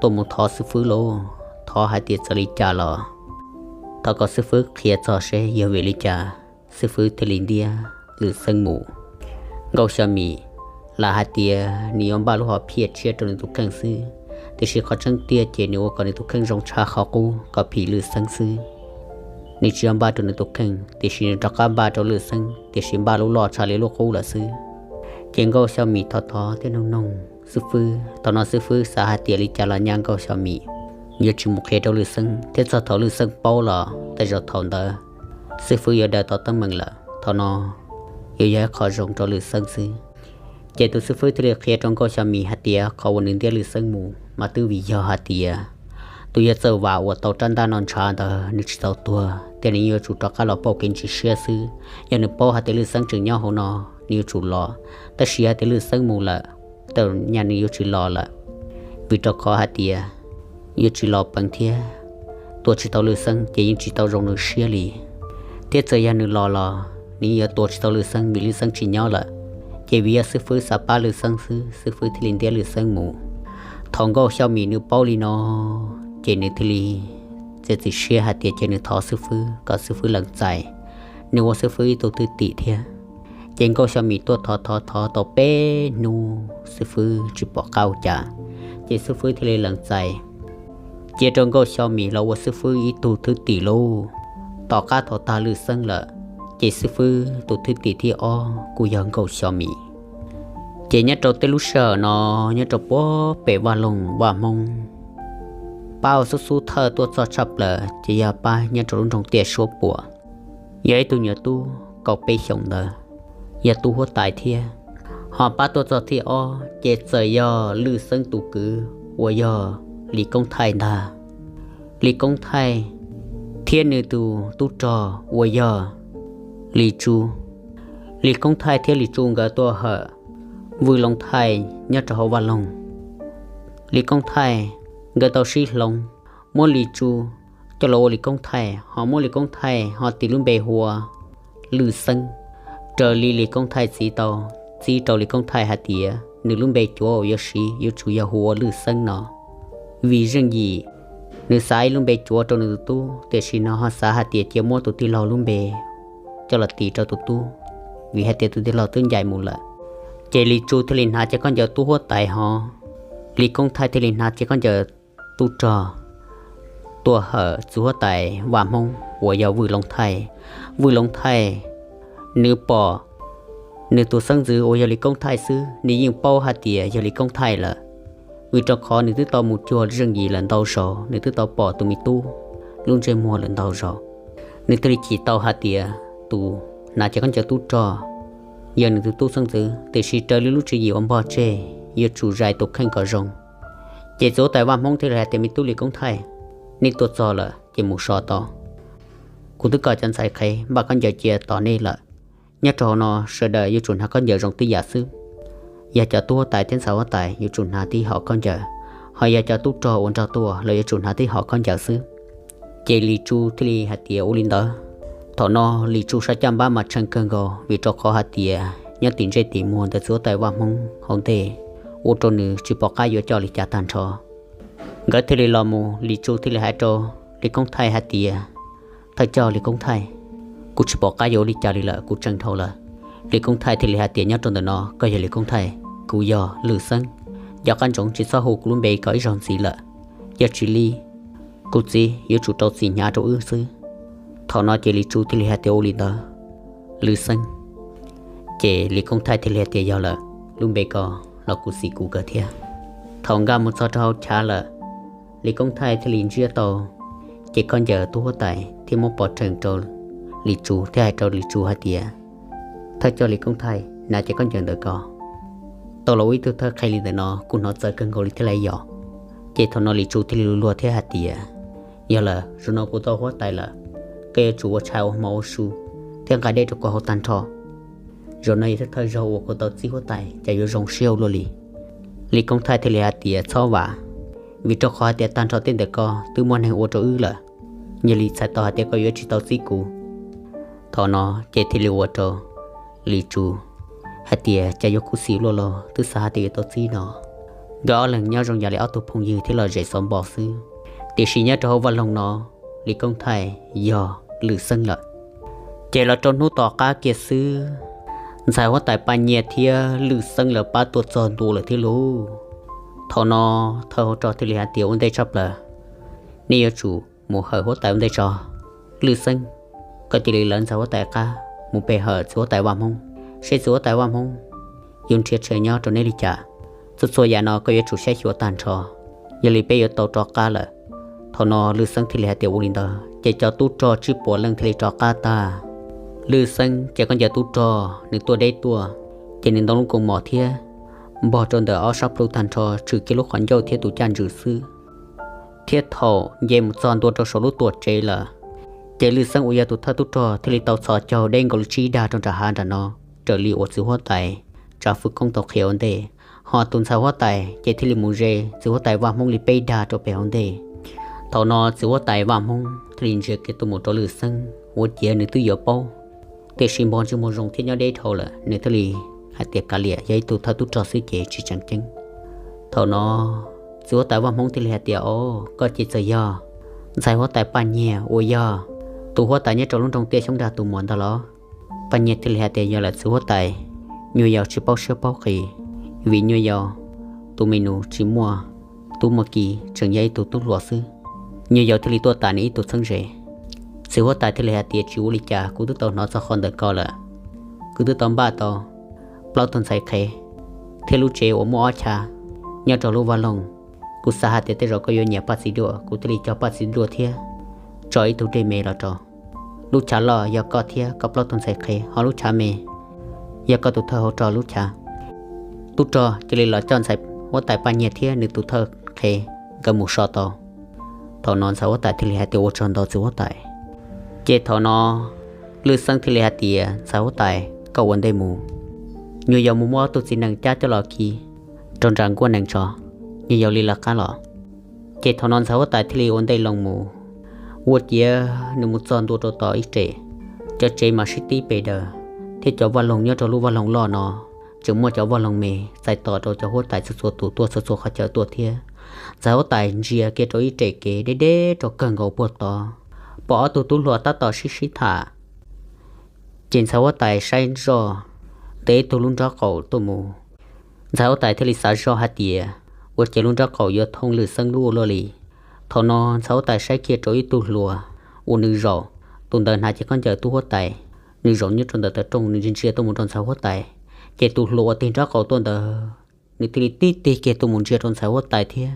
tuaj mus thov xib fwb lauj, thov hais tias txawm li cas los thov kom xib fwb qhia txog seb yog vim li cas xib fwb thiaj li ntiab Lwj Xeeb mus. Nkauj Xyo Mim lam hais tias nws yuav npaj lub hom phiaj tshiab rau nws tus kheej xwb, tiam sis qhov tseeb tiag ces nws ua kom nws tus kheej zoo tshaj qhov qub kom phim Lwj Xeeb xwb. nws tsis yog npaj rau nws tus kheej, tiam sis nws rov qab npaj rau Lwm Xeeb, tiam sis npaj lub loj tshaj li lub qub lawm xwb. Ces Nkauj Xyo Mim thov thov thiab noog noog xib fwb. Thaum no xib fwb xav hais tias li cas los nyaj Nkauj Xyo Mim yuav tsis mus qhia rau Lwm Xeeb, thiab txog thaum Lwm Xeeb paub los tej zaum thaum ntawd xib fwb yuav daws tau teeb meem lawm. Thaum no yuav yog ib qho zoo rau Lwm Xeeb xwb. Ces tus xib fwb thiaj li qhia rau Nkauj Xyo Mim hais tias qhov uas nws ntiab Lwm Xeeb mus mas twb vim yog hais tias tus yawg Txawj Vam uas tau rab ntaj no ntshav ntawd nws tsis tau tuag, thiaj li yuav tsum rov qab los pauj kev ntsis siab xwb. Yog nws paub hais tias Lwm Xeeb tseem nyob hauv no, nws yuav tsum los, tab sis hais tias Lwm Xeeb mus lawm, tej zaum nyaj nws yuav tsis los lawm, vim rau qhov hais tias yuav tsis los peev thiab tua tsis tau Lwm Xeeb ces yeej tsis tau zoo nws siab li. Thiab txawm yog nws los los nws yeej yuav tua tsis tau Lwm Xeeb vim Lwm Xeeb tsis nyob lawm. Ces vim yog xib fwb xav pab Lwm Xeeb xwb, xib fwb thiaj li ntiab Lwm Xeeb mus. Thaum Nkauj Xyo Mim nws paub li no, ces nws thiaj li txiav txim siab hais tias ces nws thov xib fwb kom xib fwb lees txais, nws ua xib fwb ib tug thwj tim thiab. Ces Nkauj Xyo Mim tuaj thov thov thov tau peb hnub xib fwb tsis pom qab ua cas, ces xib fwb thiaj li lees txais cia rau Nkauj Xyo Mim los ua xib fwb ib tug thwj tim lauj. Tom qab thaum tag Lwm Xeeb lawm, ces xib fwb tus thwj tim thib ob kuj yog Nkauj Xyo Mim. Ces nyob rau tej lub sij hawm no, nyob rau puag pem vaj loog vaj Hmoob, pab ua xub xub thawj tuaj txog tshaj plaws ces yog pab nyob rau lub nroog Tiaj Suab Puam, yog ib tug nyuam tub kaum peb xyoos ntawd, yog tub huab tais thiab. Ho pab tuaj txog thib ob ces txawm yog Lwm Xeeb tus kwv uas yog Lis Koob Thaij ntag. Lis Koob Thaij thiab nws tus tub rog uas yog Lis Tsu. Lis Koob Thaij thiab Lis Tsu nkawd tuaj hawm Vwj Loov Thaij nyob rau hauv vaj loog. Lis Koob Thaij nkawd tau sib hloov, muab Lis Tsu coj los ua Lis Koob Thaij, ho muab Lis Koob Thaij ho tis lub npe hu ua Lwm Xeeb, raws li Lis Koob Thaij txiv tau txib rau Lis Koob Thaij hais tias nws lub npe cuav uas yuav siv yuav tsum yog hu ua Lwm Xeeb no. Vim zeej yim, nws xav ib lub npe cuav rau nws tus tub, tiam sis no ho xav hais tias cia muab tus tij laug lub npe coj los tis rau tus tub, vim hais tias tus tij laug twb ncaim mus lawm. Ces Lis Tsu thiaj li hnav cov khaub ncaws tub huab tais ho Lis Koob Thaij thiaj li hnav cov khaub ncaws tub rog tuaj hawm txiv huab tais vaj Hmoob uas yog Vwj Loov Thaij. Vwj Loov Thaij nws pom nws tus xeeb ntxwv uas yog Lis Koob Thaij xwb, nws yeej paub hais tias yog Lis Koob Thaij lawm, vim rau qhov nws twb tau mus cuag zeej yim lawm ntau zaus, nws twb tau pom tus me tub lub ntsej muag lawm ntau zaus. Nws thiaj li chim tau hais tias tus hnav cov khaub ncaws tub rog yog nws tus tub xeeb ntxwv, tiam sis raws li lub tswv yim uas npog tseg yuav tsum zais tus kheej kom zoo. Ces txiv huab tais vaj Hmoob thiaj li hais tias me tub Lis Koob Thaij, nej tuaj txog lawm ces mus so tau. Kuv twb kom cov ntxhais qhev npaj khaub ncaws cia tos nej lawm. Nyob rau hauv no sawv daws yuav tsum hnav khaub ncaws zoo tib yam xwb. Yog cov tub huab tais thiab ntxhais huab tais yuav tsum hnav tib hom khaub ncaws, ho yog cov tub rog uas nrog tuaj los yuav tsum hnav tib hom khaub ncaws xwb. Ces Lis Tsu thiaj li hais tias ua li ntawd. Thaum no Lis Tsu sab caj npab mas tshee kawg nkaus, vim rau qhov hais tias nyob tim ntsej tim muag ntawm txiv huab tais vaj Hmoob hauv ntej, ua rau nws tsis pom qab yuav coj li cas tag nrho. Nkawd thiaj li los mus, Lis Tsu thiaj li hais rau Lis Koob Thaij hais tias, thawj coj Lis Koob Thaij, kuv tsis pom qab yuav ua li cas li lawm, kuv tshee dhau lawm. Lis Koob Thaij thiaj li hais tias nyob rau ntawm no koj yog Lis Koob Thaij, kuv yog Lwm Xeeb, nco qab ntsoov tsis txhob hu kuv lub npe kom ib zaug ntxiv lawm, yog tsis li kuv txiv yuav tsum rau txim hnyav rau wb xwb. Thaum no ces Lis Tsu thiaj li hais tias ua li ntawd Lwm Xeeb. Ces Lis Koob Thaij thiaj li hais tias yog lawm, lub npe ko los kuv xis kuv kawg thiab. Thaum nkag mus txog rau hauv chav lawm, Lis Koob Thaij thiaj li ntsiab tau cev khaub ncaws tub huab tais thiab muab pov rhees rau Lis Tsu thiab hais rau Lis Tsu hais tias, thawj coj Lis Koob Thaij, hnav cev khaub ncaws ntawm ko, tau los ua ib tug thawj qhev li ntawm no kuv hnov txawv kawg nkaus li thiab lauj yom. Ces thaum no Lis Tsu thiaj li luag luag thiab hais tias, yog lawm, zaum no kuv tau huab tais lawm, koj yuav tsum ua tshais ua hmo ua su thiab nqa dej rau kuv haus tag nrho. Zaum no yog thawj zaug uas kuv tau txib huab tais, cas yuav zoo siab ua luaj li. Lis Koob Thaij thiaj li hais tias txhob vam, vim rau qhov hais tias tag nrho tej ntawm ko twb muaj neeg ua rau wb lawm, yog li txhais tau hais tias koj yuav tsis tau txib kuv. Thaum no ces thiaj li ua rau Lis Tsu hais tias cas yuav khuv xim luaj los twb xav hais tias yuav tau txib no. Nkawd ob leeg nyob zoo yam li ob tug phooj ywg thiab lom zem xov npo xwb, tiam sis nyob rau hauv vaj loog no, Lis Koob Thaij yog Lwm Xeeb lawm. Ces los rau hnub tom qab kiag xwb, ntxhais huab tais Paj Nyiaj thiab Lwm Xeeb lawv pab tuaj txog ntua lawm thiab lauj. Thaum no thawj hauv rog thiaj li hais tias ua ntej tshaj plaws, nej yuav tsum mus hawm huab tais ua ntej tso. Lwj Xeeb, koj cia li lawv ntxhais huab tais qab mus pe hawm txiv huab tais Vaj Hmoob, seb txiv huab tais Vaj Hmoob yuav nrhiav tsheb nyob rau neb li cas. Txhua txhua yam no koj yuav tsum saib xyuas tag nrho, yog li peb yuav tau rov qab lawm. Thaum no Lwj Xeeb thiaj li hais tias ua li ntawd ces cov tub rog tsib puas leej thiaj li rov qab tag. Lwj Xeeb ces koj ncaws tub rog nws tuaj deb tuaj, ces nws ntoo lub koos mom thiab npog rau ntawm ob sab plhu tag nrho, tshwm kiag lub qhov ncauj thiab tus caj ntswg xwb. Thiab thaum nce mus txog ntua rau saum lub tuam tsev lawm, ces Lwj Xeeb uas yog tus thawj tub rog thiaj li tau txhos caug deb nkaus li tsib dag rau nram hav nram no, raws li uas txiv huab tais Tsav Fwj Koob tau qhia ua ntej. Ho tus ntxhais huab tais ces thiaj li mus ze txiv huab tais Vaj Hmoob li peb dag rau pem hauv ntej. Thaum no txiv huab tais Vaj Hmoob thiaj li ntsia kiag tuaj mus rau Lwj Xeeb, ua ciav nws twb yuav paub, tiam sis npog ntsej muag zoo thiab nyob deb dhau lawm, nws thiaj li hais tias kav liam, yog ib tug thawj tub rog xwb ces tsis tseem ceeb. Thaum no txiv huab tais Vaj Hmoob thiaj li hais tias, o, koj ces txawm yog ntxhais huab tais Paj Nyiag uas yog tus huab tais nyob rau lub nroog Tiaj Xyoob Dag tus muam ntag los? Paj Nyiag thiaj li hais tias yog lawm txiv huab tais, nyuag yaus tsis paub siab paub qis, vim nyuag yaus tus me nus tsis muaj tub muaj ki, tseem yog ib tug tub hluas xwb. Nyuag yaus thiaj li tuaj tas nws ib tug txheeb ze. Txiv huab tais thiaj li hais tias tsis ua li cas, kuv twb tau hnov txog qhov ntawm ko lawm. Kuv twb tau npaj tau plaub tug ntxhais qhev thiab lub tsev uas muaj ob chav nyob rau lub vaj loog. Kuv xav hais tias tej zaum koj yuav nyiam Paj Txiv Duaj, kuv thiaj li cog Paj Txiv Duaj thiab tso ib tug dej me los rau. Lub chav loj yog koj thiab koj plaub tug ntxhais qhev, ho lub chav me yog koj tus thawj hauv rog lub chav. Tub rog cia li los coj ntxhais huab tais Paj Nyiag thiab nws tus thawj qhev nkawd mus so tau. Thaum no ntxhais huab tais thiaj li hais tias ua tsaug ntau txiv huab tais. Ces thaum no Lwj Xeeb thiaj li hais tias ntxhais huab tais, koj ua ntej mus, nyuag yaus mus muab ob tug txiv nees cab coj los khi rau nram nkuaj nees tso, nyuag yaus li lawv qab los. Ces thaum no ntxhais huab tais thiaj li ua ntej loo mus. Ua ciav nws mus txog ntua rau tom ib rem, cov tsev mas sib tib pes daws, thiab cov vaj loog nyob rau lub vaj loog loj no tseem muaj cov vaj loog me txais tos rau cov huab tais txhua txhua tus tuaj txhua txhua qhov chaw tuaj thiab. Ntxhais huab tais ntsia kiag rau ib rem kev deb deb rau kawg nkaus puag tod, pom ob tug tub hluas tab tom sib sib tham. Ces ntxhais huab tais saib zoj ntawm ib tug lub nraub qaum tuaj mus. Ntxhais huab tais thiaj li xav zoj hais tias ua cas lub nraub qaum yuav thooj Lwj Xeeb lub ua luaj li. Thaum no ntxhais huab tais saib kiag rau ib tug hluas uas nws zaum, tus ntawd hnav cev khaub ncaws tub huab tais, nws zaum nyob rau ntawm tav rooj, nws ntsia ntsia tuaj mus rau ntxhais huab tais. Ces tus hluas uas tig nraub qaum tuaj ntawd, nws thiaj li tib tig kiag tuaj mus ntsia rau ntxhais huab tais thiab.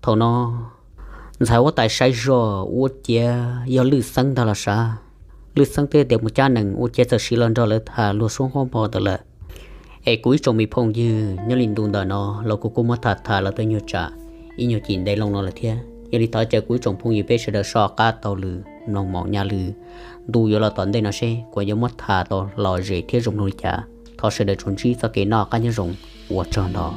Thaum no ntxhais huab tais saib zoj ua ciav yog Lwj Xeeb ntag los sav. Lwj Xeeb twb tias mus cab nees, ua ciav txawm siv los nrog lawv tham luag suab nqob npog ntawd lawm. Es kuv ib tsoom me phooj ywg, nyob li ntu ntawm no los kuv kuj muab tham tham los tau nyuag tsam ib nyuag cim ntev loo no lawm thiab. Yog li thov caw kuv ib tsoom phooj ywg peb sawv daws soj qab taug lw mloog maum nyaj lw ntu yuav los tom ntej no seb kuv yuav muab tham tau lom zem thiab zoo mloog li cas. Thov sawv daws tsuas ntsib txoj kev noj qab nyob zoo, ua tsaug ntau.